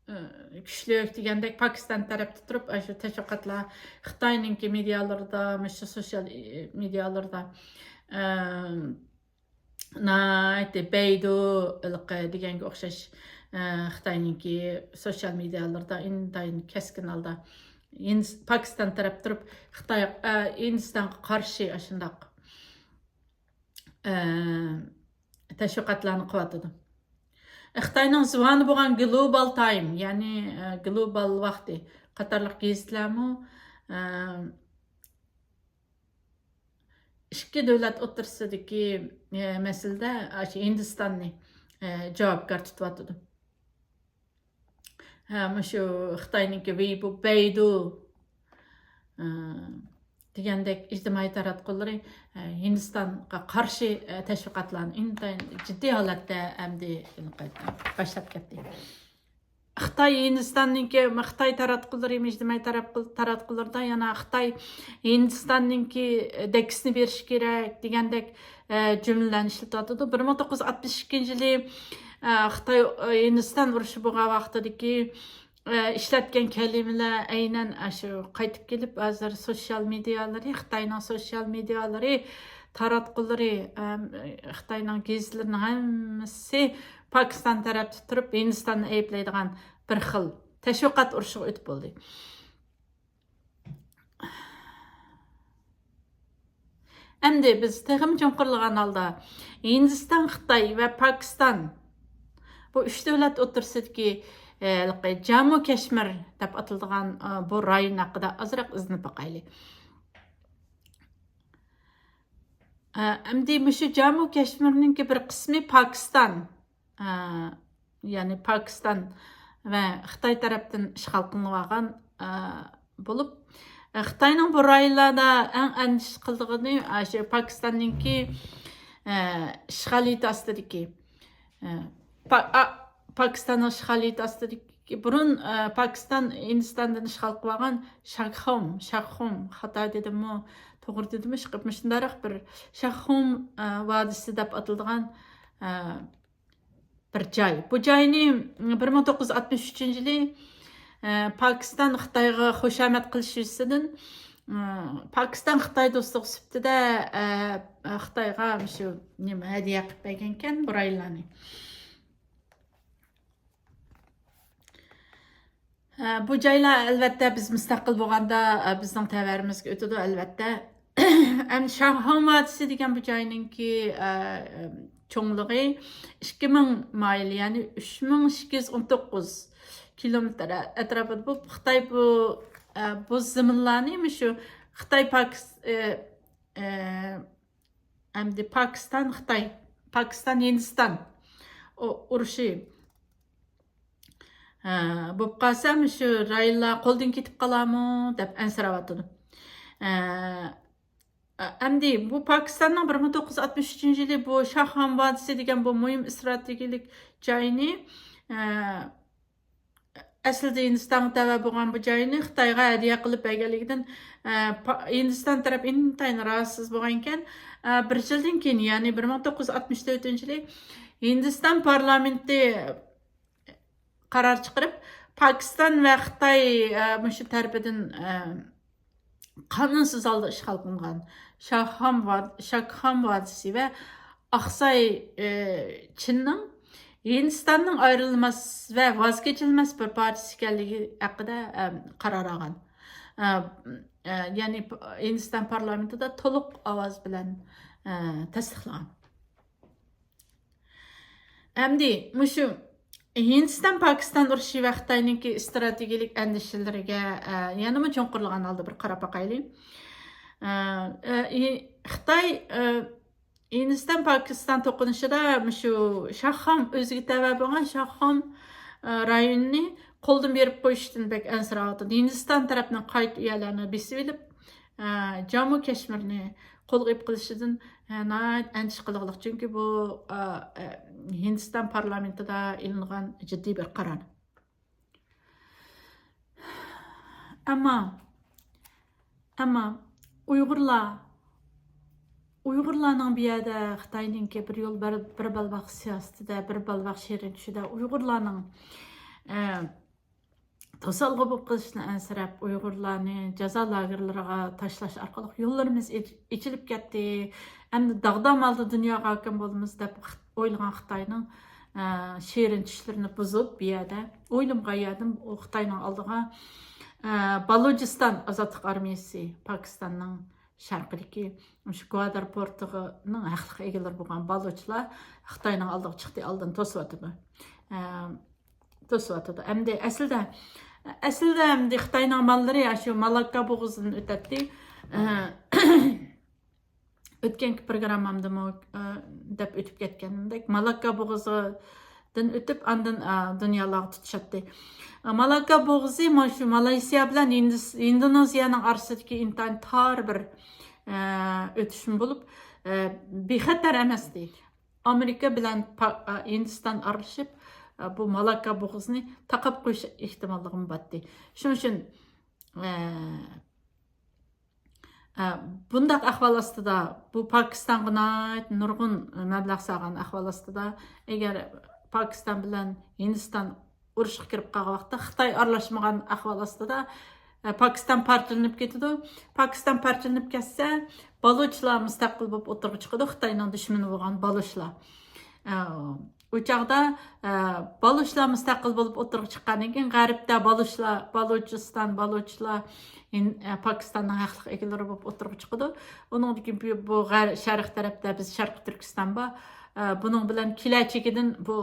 ئى، كۈچلۈك دېگەندەك پاكىستان تەرەپتە تۇرۇپ، ئاشۇ تەشۋىقاتلار خىتاينىڭكى مېدىيالىرىدا، مۇشۇ سوشيال، ئى، مېدىيالىرىدا، ئى، ناھايىتى بەيدۇ ھېلىقى دېگەنگە ئوخشاش، ئە، خىتاينىڭكى سوشيال مېدىيالىرىدا ئىنتايىن كەسكىن ھالدا ھىندىس-، پاكىستان تەرەپ تۇرۇپ خىتاي، ئە، ھىندىستانغا قارشى ئاشۇنداق، ئە، تەشۋىقاتلارنى قىلىۋاتىدۇ. خىتاينىڭ زۇۋانى بولغان گلوبال تايم، يەنى، ئە، گلوبال ۋاقتى قاتارلىق گېزىتلەرمۇ، ئە، ئىككى دۆلەت ئوتتۇرىسىدىكى، ئە، مەسىلىدە ئاشۇ ھىندىستاننى، ئە، جاۋابكار تۇتۇۋاتىدۇ. ھە، مۇشۇ خىتاينىڭكى ۋېيبو، بەيدۇ، ئە، دېگەندەك ئىجتىمائىي تاراتقۇلىرى، ئە، ھىندىستانغا قارشى، ئە، تەشۋىقاتلارنى ئىنتايىن جىددىي ھالەتتە ئەمدى باشلاپ كەتتى. خىتاي ھىندىستاننىڭكى، خىتاي تاراتقۇلىرى، ئىجتىمائىي تاراتقۇ-، تاراتقۇلىرىدا يەنە خىتاي ھىندىستاننىڭكى دەككىسىنى بېرىشى كېرەك دېگەندەك، ئە، جۈملىلەرنى ئىشلىتىۋاتىدۇ. بىر مىڭ توققۇز يۈز ئاتمىش ئىككىنچى يىلى، ئە، خىتاي، ئە، ھىندىستان ئۇرۇشى بولغان ۋاقتىدىكى، ئە، ئىشلەتكەن كەلىمىلەر ئەينەن ئاشۇ قايتىپ كېلىپ، ھازىر سوشيال مېدىيالىرى، خىتاينىڭ سوشيال مېدىيالىرى، تاراتقۇلىرى، ئەم، خىتاينىڭ گېزىتلىرىنىڭ ھەممىسى پاكىستان تەرەپتە تۇرۇپ، ھىندىستاننى ئەيىبلەيدىغان بىر خىل تەشۋىقات ئۇرۇشىغا ئۆتۈپ بولدى. ئەمدى بىز تېخىمۇ چوڭقۇرلىغان ھالدا ھىندىستان، خىتاي ۋە پاكىستان، بۇ ئۈچ دۆلەت ئوتتۇرىسىدىكى، ئە، ھېلىقى جامۇ كەشمىر دەپ ئاتىلىدىغان، ئە، بۇ رايون ھەققىدە ئازراق ئىزدىنىپ باقايلى. ئە، ئەمدى مۇشۇ جامۇ كەشمىرنىڭكى بىر قىسمى پاكىستان، ئە، يەنى پاكىستان ۋە خىتاي تەرەپتىن ئىشغال قىلىنىۋالغان، ئە، بولۇپ، ئە، خىتاينىڭ بۇ رايونلاردا ئەڭ ئەندىشە قىلىدىغىنى، ئاشۇ پاكىستاننىڭكى، ئە، ئىشغالىيىتى ئاستىدىكى، ئە، پا-، ئا-، پاكىستاننىڭ ئىشغالىيىتى ئاستىدىكى، بۇرۇن، ئە، پاكىستان ھىندىستاندىن ئىشغال قىلىۋالغان شاكخوم، شاكخوم، خاتا دېدىممۇ، توغرا دېدىممۇ، ئىشقىلىپ مۇشۇنداق بىر شاكخوم، ئە، ۋادىسى دەپ ئاتىلىدىغان، ئە، بىر جاي. بۇ جاينى بىر مىڭ توققۇز يۈز ئاتمىش ئۈچىنچى يىلى، ئە، پاكىستان خىتايغا خۇشامەت قىلىش يۈزىسىدىن، ئە، پاكىستان خىتاي دوستلۇق سۈپىتىدە، ئە، خىتايغا شۇ نېمە ھەدىيە قىلىپ بەرگەنكەن بۇ رايونلارنى. ئە، بۇ جايلار ئەلۋەتتە بىز مۇستەقىل بولغاندا، ئە، بىزنىڭ تەۋەرىمىزگە ئۆتىدۇ ئەلۋەتتە. ئەمدى شاڭخۇن ۋادىسى دېگەن بۇ جاينىڭكى، ئە، چوڭلۇقى ئىككى مىڭ مايىل، يەنى ئۈچ مىڭ ئىككى يۈز ئون توققۇز كىلومېتىر ئەتراپىدا. بۇ خىتاي بۇ، ئە، بۇ زېمىنلارنى مۇشۇ خىتاي پاكىس-، ئە، ئە، ئەمدى پاكىستان، خىتاي، پاكىستان، ھىندىستان ئۇ-، ئۇرۇشى، ھە، بولۇپ قالسا، مۇشۇ رايونلار قولدىن كېتىپ قالارمۇ دەپ ئەنسىرەۋاتىدۇ. ھە، ئەمدى بۇ پاكىستاننىڭ بىر مىڭ توققۇز يۈز ئاتمىش ئۈچىنچى يىلى بۇ شاخام ۋادىسى دېگەن بۇ مۇھىم ئىستراتېگىيەلىك جاينى، ھە، ئەسلىدە ھىندىستانغا تەۋە بولغان بۇ جاينى خىتايغا ھەدىيە قىلىپ بەرگەنلىكىدىن، ئە، پا-، ھىندىستان تەرەپ ئىنتايىن رازىسىز بولغانىكەن. ئە، بىر يىلدىن كېيىن، يەنى بىر مىڭ توققۇز يۈز ئاتمىش تۆتىنچى يىلى ھىندىستان پارلامېنتى قارار چىقىرىپ، پاكىستان ۋە خىتاي، ئە، مۇشۇ تەرىپىدىن، ئە، قانۇنسىز ھالدا ئىشغال قىلىنغان شاخام ۋاد-، شاكخام ۋادىسى ۋە ئاقساي، ئى، چىننىڭ ھىندىستاننىڭ ئايرىلماس ۋە ۋاز كېچىلمەس بىر پارچىسى ئىكەنلىكى ھەققىدە، ئەم، قارار ئالغان. ئە، ئە، يەنى پ-، ھىندىستان پارلامېنتىدا تولۇق ئاۋاز بىلەن، ئە، تەستىقلىغان. ئەمدى مۇشۇ ھىندىستان پاكىستان ئۇرۇشى ۋە خىتاينىڭكى ئىستراتېگىيەلىك ئەندىشىلىرىگە، ئە، يەنىمۇ چوڭقۇرلىغان ھالدا بىر قاراپ باقايلى. ئە، ئە، ھى-، خىتاي، ئە، ھىندىستان پاكىستان توقۇنۇشىدا مۇشۇ شاخام، ئۆزىگە تەۋە بولغان شاخام، ئە، رايونىنى قولدىن بېرىپ قويۇشتىن بەك ئەنسىرەۋاتىدۇ. ھىندىستان تەرەپنىڭ قايتا ئۇ يەرلەرنى بېسىۋېلىپ، ئە، جامۇ كەشمىرنى قولغا ئېلىپ قېلىشىدىن، ئە، ناھايىتى ئەندىشە قىلغۇلۇق. چۈنكى بۇ، ئە، ئە، ھىندىستان پارلامېنتىدا ئېلىنغان جىددىي بىر قارار. ئەمما، ئەمما ئۇيغۇرلار، ئۇيغۇرلارنىڭ بۇ يەردە خىتاينىڭكى بىر يول، بىر، بىر بەلباغ سىياسىتىدە، بىر بەلباغ شېرىن چۈشىدە ئۇيغۇرلارنىڭ، ئە، توسالغۇ بولۇپ قېلىشىدىن ئەنسىرەپ، ئۇيغۇرلارنى جازا لاگېرلىرىغا تاشلاش ئارقىلىق يوللىرىمىز ئېچ-، ئېچىلىپ كەتتى. ئەمدى داغدام ھالدا دۇنياغا ھاكىم بولىمىز دەپ خىت-، ئويلىغان خىتاينىڭ، ئە، شېرىن چۈشلىرىنى بۇزۇپ، بۇ يەردە ئويلىمىغان يەردىن ئۇ خىتاينىڭ ئالدىغا، ئە، بالۇچىستان ئازادلىق ئارمىيەسى، پاكىستاننىڭ شەرقىدىكى مۇشۇ گۋادار پورتىنىڭ ھەقلىق ئىگىلىرى بولغان بالۇچلار خىتاينىڭ ئالدىغا چىقتى، ئالدىنى توسۇۋاتىدۇ. ئە، توسۇۋاتىدۇ. ئەمدى ئەسلىدە، ئەسلىدە ئەمدى خىتاينىڭ ماللىرى ئاشۇ مالاككا بوغۇزىدىن ئۆتەتتى. ئە، ئۆتكەنكى پروگراممامدىمۇ، ئە، دەپ ئۆتۈپ كەتكەنىمدەك، مالاككا بوغۇزىدىن ئۆتۈپ، ئاندىن، ئە، دۇنيالارغا تۇتىشاتتى. ئە، مالاككا بوغۇزى مانا شۇ مالايسىيا بىلەن ھىندىس-، ئىندونېزىيەنىڭ ئارىسىدىكى ئىنتايىن تار بىر، ئە، ئۆتۈشمە بولۇپ، ئە، بىخەتەر ئەمەستى. ئامېرىكا بىلەن پا-، ئە، ھىندىستان ئارىلىشىپ، ئە، بۇ مالاككا بوغۇزىنى تاقاپ قويۇش ئېھتىماللىقىمۇ بارتتى. شۇنىڭ ئۈچۈن، ئە، ئە، بۇنداق ئەھۋال ئاستىدا، بۇ پاكىستانغا ناھايىتى نۇرغۇن مەبلەغ سالغان ئەھۋال ئاستىدا، ئەگەر پاكىستان بىلەن ھىندىستان ئۇرۇشقا كىرىپ قالغان ۋاقىتتا، خىتاي ئارىلاشمىغان ئەھۋال ئاستىدا، ئە، پاكىستان پارچىلىنىپ كېتىدۇ. پاكىستان پارچىلىنىپ كەتسە، بالۇچلار مۇستەقىل بولۇپ ئوتتۇرىغا چىقىدۇ، خىتاينىڭ دۈشمىنى بولغان بالۇچلار. ئە، ئۇ چاغدا، ئە، بالۇچلار مۇستەقىل بولۇپ ئوتتۇرىغا چىققاندىن كېيىن، غەربتە بالۇچلار، بالۇچىستان، بالۇچلار ھىن-، ئە، پاكىستاننىڭ ھەقلىق ئىگىلىرى بولۇپ ئوتتۇرىغا چىقىدۇ. ئۇنىڭدىن كېيىن بۇ، بۇ غەر-، شەرق تەرەپتە بىز شەرقىي تۈركىستان بار. ئە، بۇنىڭ بىلەن كېلەچىكىدىن بۇ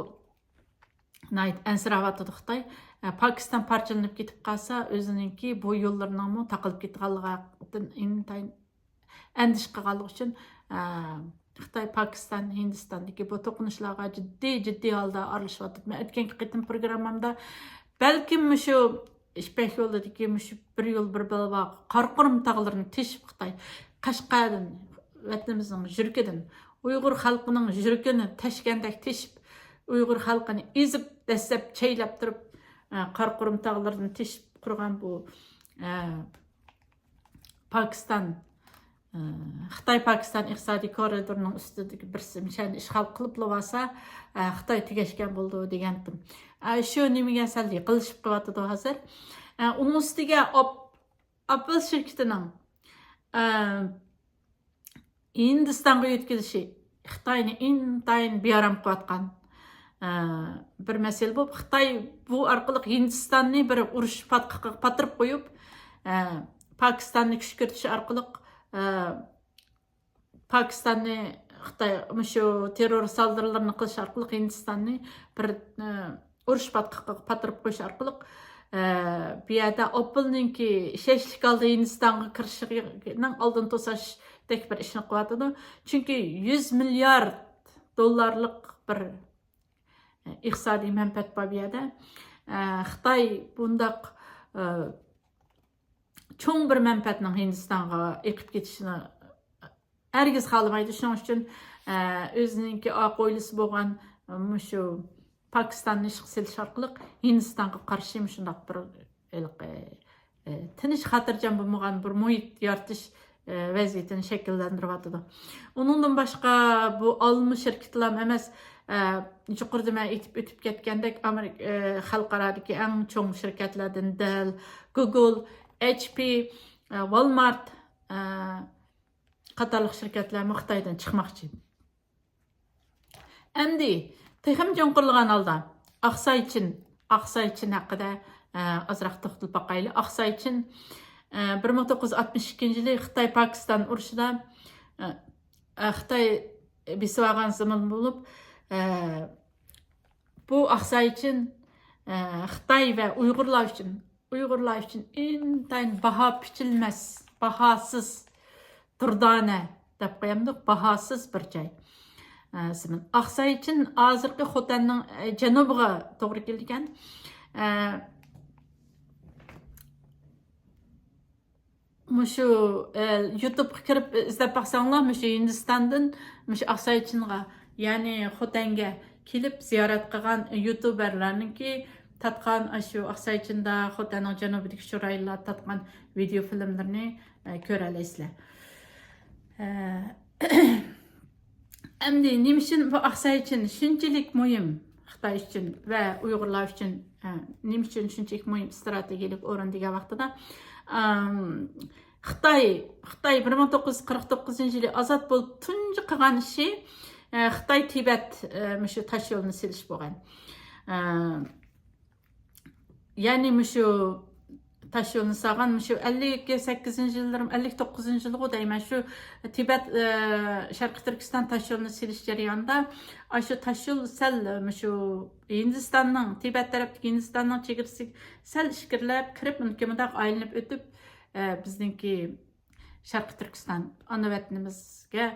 ناھايىتى ئەنسىرەۋاتىدۇ خىتاي. ئە، پاكىستان پارچىلىنىپ كېتىپ قالسا، ئۆزىنىڭكى بۇ يوللىرىنىڭمۇ تاقىلىپ كېتىدىغانلىقىدىن ئىنتايىن ئەندىشە قىلغانلىقى ئۈچۈن، ئە، خىتاي پاكىستان، ھىندىستاندىكى بۇ توقۇنۇشلارغا جىددىي، جىددىي ھالدا ئارىلىشىۋاتىدۇ. مەن ئۆتكەنكى قېتىم پروگراممامدا بەلكىم مۇشۇ يىپەك يولىدىكى مۇشۇ بىر يول، بىر بەلباغ، قاراقۇرۇم تاغلىرىنى تېشىپ خىتاي، قەشقەردىن، ۋەتىنىمىزنىڭ يۈرىكىدىن، ئۇيغۇر خەلقىنىڭ يۈرىكىنى تەشكەندەك تېشىپ، ئۇيغۇر خەلقىنى ئېزىپ، دەسسەپ، چەيلەپ تۇرۇپ، ئە، قاراقۇرۇم تاغلىرىنى تېشىپ قۇرغان بۇ، ئە، پاكىستان، ئە، خىتاي پاكىستان ئىقتىسادىي كورىدورىنىڭ ئۈستىدىكى بىر سىم شەنى ئىشغال قىلىپلا بارسا، ئە، خىتاي تۈگەشكەن بولىدۇ دېگەنتىم. ئە، شۇ نېمىگە سەل يېقىنلىشىپ قېلىۋاتىدۇ ھازىر. ئە، ئۇنىڭ ئۈستىگە ئاپ-، ئاپپل شىركىتىنىڭ، ئە، ھىندىستانغا يۆتكىلىشى خىتاينى ئىنتايىن بىئارام قىلىۋاتقان، ئە، بىر مەسىلە بولۇپ، خىتاي بۇ ئارقىلىق ھىندىستاننى بىر ئۇرۇش پاتقىقىغا پاتۇرۇپ قويۇپ، ئە، پاكىستاننى كۈشكۈرتۈش ئارقىلىق، ئە، پاكىستاننى خىتاي مۇشۇ تېررور سالدۇرۇلىرىنى قىلىش ئارقىلىق ھىندىستاننى بىر، ئە، ئۇرۇش پاتقىقىغا پاتۇرۇپ قويۇش ئارقىلىق، ئە، بۇ يەردە ئاپپلنىڭكى ئىشەنچلىك ھالدا ھىندىستانغا كىرىشىنىڭ ئالدىنى توساشتەك بىر ئىشنى قىلىۋاتىدۇ. چۈنكى يۈز مىليارد دوللارلىق بىر، ئە، ئىقتىسادىي مەنپەئەت بار بۇ يەردە. ئە، خىتاي بۇنداق، ئە، چوڭ بىر مەنپەئەتنىڭ ھىندىستانغا ئېقىپ كېتىشىنى ھەرگىز خالىمايدۇ. شۇنىڭ ئۈچۈن، ئە، ئۆزىنىڭكى ئاق ئويلىسى بولغان، ئە، مۇشۇ پاكىستاننى ئىشقا سېلىش ئارقىلىق ھىندىستانغا قارشى مۇشۇنداق بىر ھېلىقى، ئە، تىنچ، خاتىرجەم بولمىغان بىر مۇھىت يارىتىش، ئە، ۋەزىيىتىنى شەكىللەندۈرۈۋاتىدۇ. ئۇنىڭدىن باشقا بۇ ئالما شىركىتىلا ئەمەس، ئە، يۇقىرىدا مەن ئېيتىپ ئۆتۈپ كەتكەندەك ئامېرىكا، ئە، خەلقئارادىكى ئەڭ چوڭ شىركەتلەردىن دېل، گۇگل، ئېچ پى، ئە، ۋالمارت، ئە، قاتارلىق شىركەتلەرمۇ خىتايدىن چىقماقچى. ئەمدى تېخىمۇ چوڭقۇرلىغان ھالدا ئاقساي چىن، ئاقساي چىن ھەققىدە، ئە، ئازراق توختىلىپ باقايلى. ئاقساي چىن، ئە، بىر مىڭ توققۇز يۈز ئاتمىش ئىككىنچى يىلى خىتاي پاكىستان ئۇرۇشىدا، ئە، ئە، خىتاي بېسىۋالغان زېمىن بولۇپ، ئە، بۇ ئاقساي چىن، ئە، خىتاي ۋە ئۇيغۇرلار ئۈچۈن، ئۇيغۇرلار ئۈچۈن ئىنتايىن باھا بىچىلمەس، باھاسىز دۇردانە دەپ قويامدۇق، باھاسىز بىر جاي. ئە، زېمىن. ئاقساي چىن ھازىرقى خوتەننىڭ، ئە، جەنۇبىغا توغرا كېلىدىكەن. ئە، مۇشۇ، ئە، يۇتۇبقا كىرىپ ئىزدەپ باقساڭلار، مۇشۇ ھىندىستاندىن مۇشۇ ئاقساي چىنغا، يەنى خوتەنگە كېلىپ زىيارەت قىلغان يۇتۇبەرلەرنىڭكى تارتقان ئاشۇ ئاقساي چىندا، خوتەننىڭ جەنۇبىدىكى شۇرايلار تارتقان ۋىدېئو فىلىملىرىنى، ئە، كۆرەلەيسىلەر. ئە، ئەمدى نېمە ئۈچۈن بۇ ئاقساي چىن شۇنچىلىك مۇھىم خىتاي ئۈچۈن ۋە ئۇيغۇرلار ئۈچۈن، ئە، نېمە ئۈچۈن شۇنچىلىك مۇھىم ئىستراتېگىيەلىك ئورۇن دېگەن ۋاقتىدا، ئەم، خىتاي، خىتاي بىر مىڭ توققۇز يۈز قىرىق توققۇزىنچى يىلى ئازاد بولۇپ تۇنجى قىلغان ئىشى، ئە، خىتاي تىبەت، ئە، مۇشۇ تاش يولىنى سېلىش بولغان. ئە، يەنى مۇشۇ تاش يولنى سالغان، مۇشۇ ئەللىك سەككىزىنچى يىللىرىم، ئەللىك توققۇزىنچى يىلغۇ دەيمەن، شۇ تىبەت، ئە، شەرقىي تۈركىستان تاش يولىنى سېلىش جەريانىدا، ئاشۇ تاش يول سەل، ئە، مۇشۇ ھىندىستاننىڭ، تىبەت تەرەپتىكى ھىندىستاننىڭ چېگرىسىگە سەل ئىچكىرىلەپ كىرىپ، مۇنداق ئايلىنىپ ئۆتۈپ، ئە، بىزنىڭكى شەرقىي تۈركىستان ئانا ۋەتىنىمىزگە،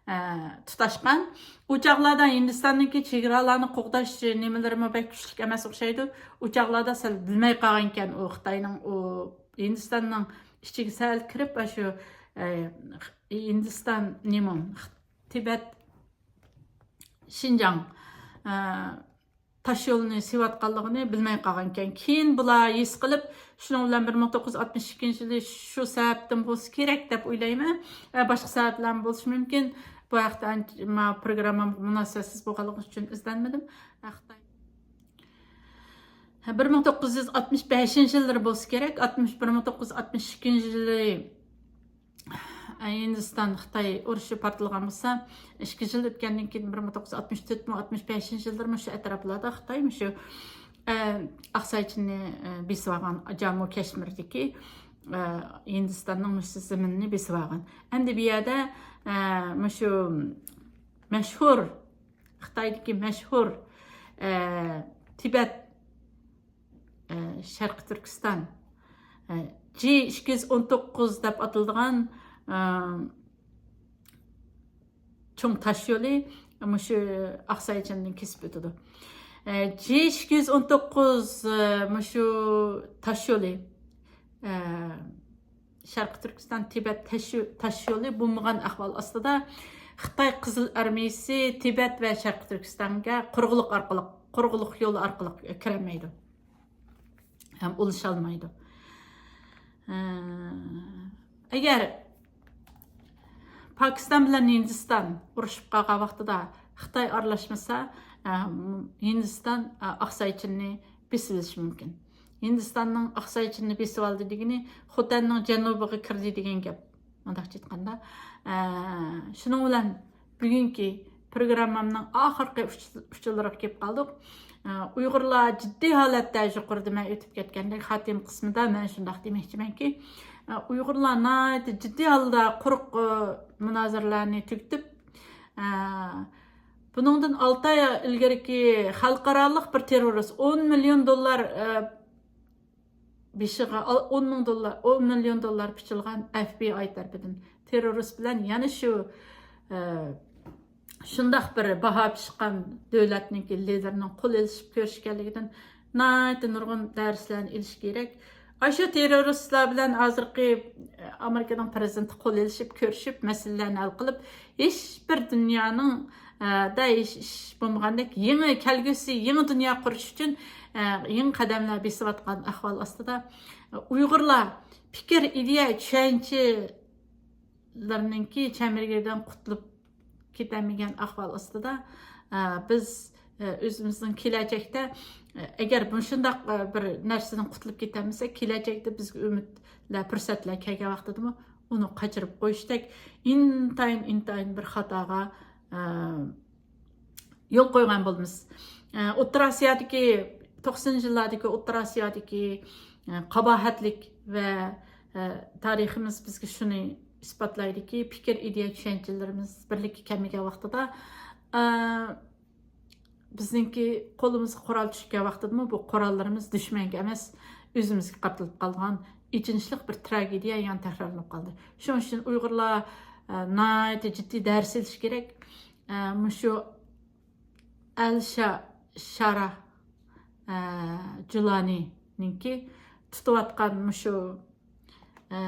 ئە، تۇتاشقان. ئۇ چاغلاردا ھىندىستاننىڭكى چېگرالارنى قوغداش نېمىلىرىمۇ بەك كۈچلۈك ئەمەس ئوخشايدۇ. ئۇ چاغلاردا سەل بىلمەي قالغانىكەن، ئۇ خىتاينىڭ، ئۇ ھىندىستاننىڭ ئىچىگە سەل كىرىپ، ئاشۇ، ئە، ھىندىستان نېمە، تىبەت، شىنجاڭ، ئە، تاش يولنى سېۋەتقانلىقىنى بىلمەي قالغانىكەن. كېيىن بۇلار ھېس قىلىپ، شۇنىڭ بىلەن بىر مىڭ توققۇز يۈز ئاتمىش ئىككىنچى يىلى شۇ سەۋەبتىن بولسا كېرەك دەپ ئويلايمەن. ئە، باشقا سەۋەبلەرمۇ بولۇشى مۇمكىن. بۇ ھەقتە ئانچە، ما، پروگراممام مۇناسىۋەتسىز بولغانلىقى ئۈچۈن ئىزدەنمىدىم. خىتاي. بىر مىڭ توققۇز يۈز ئاتمىش بەشىنچى يىللىرى بولسا كېرەك، ئاتمىش، بىر مىڭ توققۇز يۈز ئاتمىش ئىككىنچى يىلى ھىندىستان خىتاي ئۇرۇشى پارتلىغان بولسا، ئىككى يىل ئۆتكەندىن كېيىن، بىر مىڭ توققۇز يۈز ئاتمىش تۆتمۇ، ئاتمىش بەشىنچى يىللىرى مۇشۇ ئەتراپلاردا خىتاي مۇشۇ، ئە، ئاقساي چىننى، ئە، بېسىۋالغان، جامۇ كەشمىردىكى، ئە، ھىندىستاننىڭ مۇشۇ زېمىنىنى بېسىۋالغان. ئەمدى بۇ يەردە، ئە، مۇشۇ مەشھۇر، خىتايدىكى مەشھۇر، ئە، تىبەت، ئە، شەرقىي تۈركىستان، ئە، جى ئىككى يۈز ئون توققۇز دەپ ئاتىلىدىغان، ئە، چوڭ تاش يولى مۇشۇ ئاقساي چىندىن كېسىپ ئۆتىدۇ. ئە، جى ئىككى يۈز ئون توققۇز، ئە، مۇشۇ تاش يولى، ئە، شەرقىي تۈركىستان تىبەت تاش يو-، تاش يولى بولمىغان ئەھۋال ئاستىدا، خىتاي قىزىل ئارمىيىسى تىبەت ۋە شەرقىي تۈركىستانغا قۇرۇقلۇق ئارقىلىق، قۇرۇقلۇق يولى ئارقىلىق كىرەلمەيدۇ ھەم ئۇلىشالمايدۇ. ئە، ئەگەر پاكىستان بىلەن ھىندىستان ئۇرۇشۇپ قالغان ۋاقتىدا خىتاي ئارىلاشمىسا، ئە، ھىندىستان، ئە، ئاقساي چىننى بېسىۋېلىشى مۇمكىن. ھىندىستاننىڭ ئاقساي چىننى بېسىۋالدى دېگىنى خوتەننىڭ جەنۇبىغا كىردى دېگەن گەپ. مۇنداقچە ئېيتقاندا، ئە، شۇنىڭ بىلەن بۈگۈنكى پروگراممامنىڭ ئاخىرقى ئۇچ-، ئۇچۇرلىرىغا كېلىپ قالدۇق. ئە، ئۇيغۇرلار جىددىي ھالەتتە، يۇقىرىدا مەن ئۆتۈپ كەتكەندەك، خاتىمە قىسمىدا مەن شۇنداق دېمەكچىمەنكى، ئە، ئۇيغۇرلار ناھايىتى جىددىي ھالدا قۇرۇق، ئە، مۇنازىرىلەرنى تۈگىتىپ، ئە، بۇنىڭدىن ئالتە ئاي ئىلگىرىكى خەلقئارالىق بىر تېررورىست، ئون مىليون دوللار، ئە، بېشىغا ئال-، ئون مىڭ دوللار، ئون مىليون دوللار پىچىلغان ئەف بى ئاي تەرىپىدىن تېررورىست بىلەن يەنە شۇ، ئە، شۇنداق بىر باھا پىشقان دۆلەتنىڭكى لىدېرىنىڭ قول ئېلىشىپ كۆرۈشكەنلىكىدىن ناھايىتى نۇرغۇن دەرسلەرنى ئېلىش كېرەك. ئاشۇ تېررورىستلار بىلەن ھازىرقى، ئە، ئامېرىكىنىڭ پىرېزىدېنتى قول ئېلىشىپ كۆرۈشۈپ، مەسىلىلەرنى ھەل قىلىپ، ھېچ بىر دۇنيانىڭ، ئە، دە ھېچ ئىش بولمىغاندەك يېڭى كەلگۈسى، يېڭى دۇنيا قۇرۇش ئۈچۈن، ئە، يېڭى قەدەملەر بېسىۋاتقان ئەھۋال ئاستىدا، ئە، ئۇيغۇرلار پىكىر، ئىدىيە، چۈشەنچىلىرىنىڭكى چەمبىرىكىدىن قۇتۇلۇپ كېتەلمىگەن ئەھۋال ئاستىدا، ئە، بىز، ئە، ئۆزىمىزنىڭ كېلەچەكتە، ئە، ئەگەر مۇشۇنداق، ئە، بىر نەرسىدىن قۇتۇلۇپ كېتەلمىسەك، كېلەچەكتە بىزگە ئۈمىدلەر، پۇرسەتلەر كەلگەن ۋاقتىدىمۇ ئۇنى قاچۇرۇپ قويۇشتەك ئىنتايىن، ئىنتايىن بىر خاتاغا، ئە، يول قويغان بولىمىز. ئوتتۇرا ئاسىيادىكى، توقسىنىنچى يىللاردىكى ئوتتۇرا ئاسىيادىكى قاباھەتلىك ۋە تارىخىمىز بىزگە شۇنى ئىسپاتلايدۇكى، پىكىر، ئىدىيە، چۈشەنچىلىرىمىز بىرلىككە كەلمىگەن ۋاقتىدا، بىزنىڭكى قولىمىزغا قورال چۈشكەن ۋاقتىدىمۇ بۇ قوراللىرىمىز دۈشمەنگە ئەمەس، ئۆزىمىزگە قارىتىلىپ قالغان ئېچىنىشلىق بىر تراگېدىيە يەنە تەكرارلىنىپ قالدى. شۇنىڭ ئۈچۈن ئۇيغۇرلار، ئە، ناھايىتى جىددىي دەرس ئېلىشى كېرەك. ئە، مۇشۇ ئەل شا-، شارا، ئە، جۇلانىنىڭكى تۇتۇۋاتقان مۇشۇ، ئە،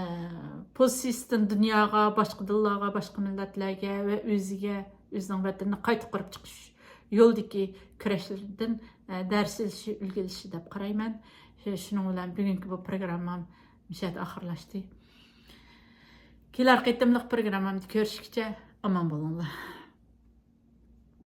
پوزىتسىيىسىدىن دۇنياغا، باشقا دىنلارغا، باشقا مىللەتلەرگە ۋە ئۆزىگە، ئۆزىنىڭ ۋەتىنىنى قايتا قۇرۇپ چىقىش يولىدىكى كۈرەشلىرىدىن، ئە، دەرس ئېلىشى، ئۈلگە ئېلىشى دەپ قارايمەن. شۇ-، شۇنىڭ بىلەن بۈگۈنكى بۇ پروگراممام مۇشۇ يەردە ئاخىرلاشتى. كېلەر قېتىملىق پروگراممامدا كۆرۈشكىچە ئامان بولۇڭلار.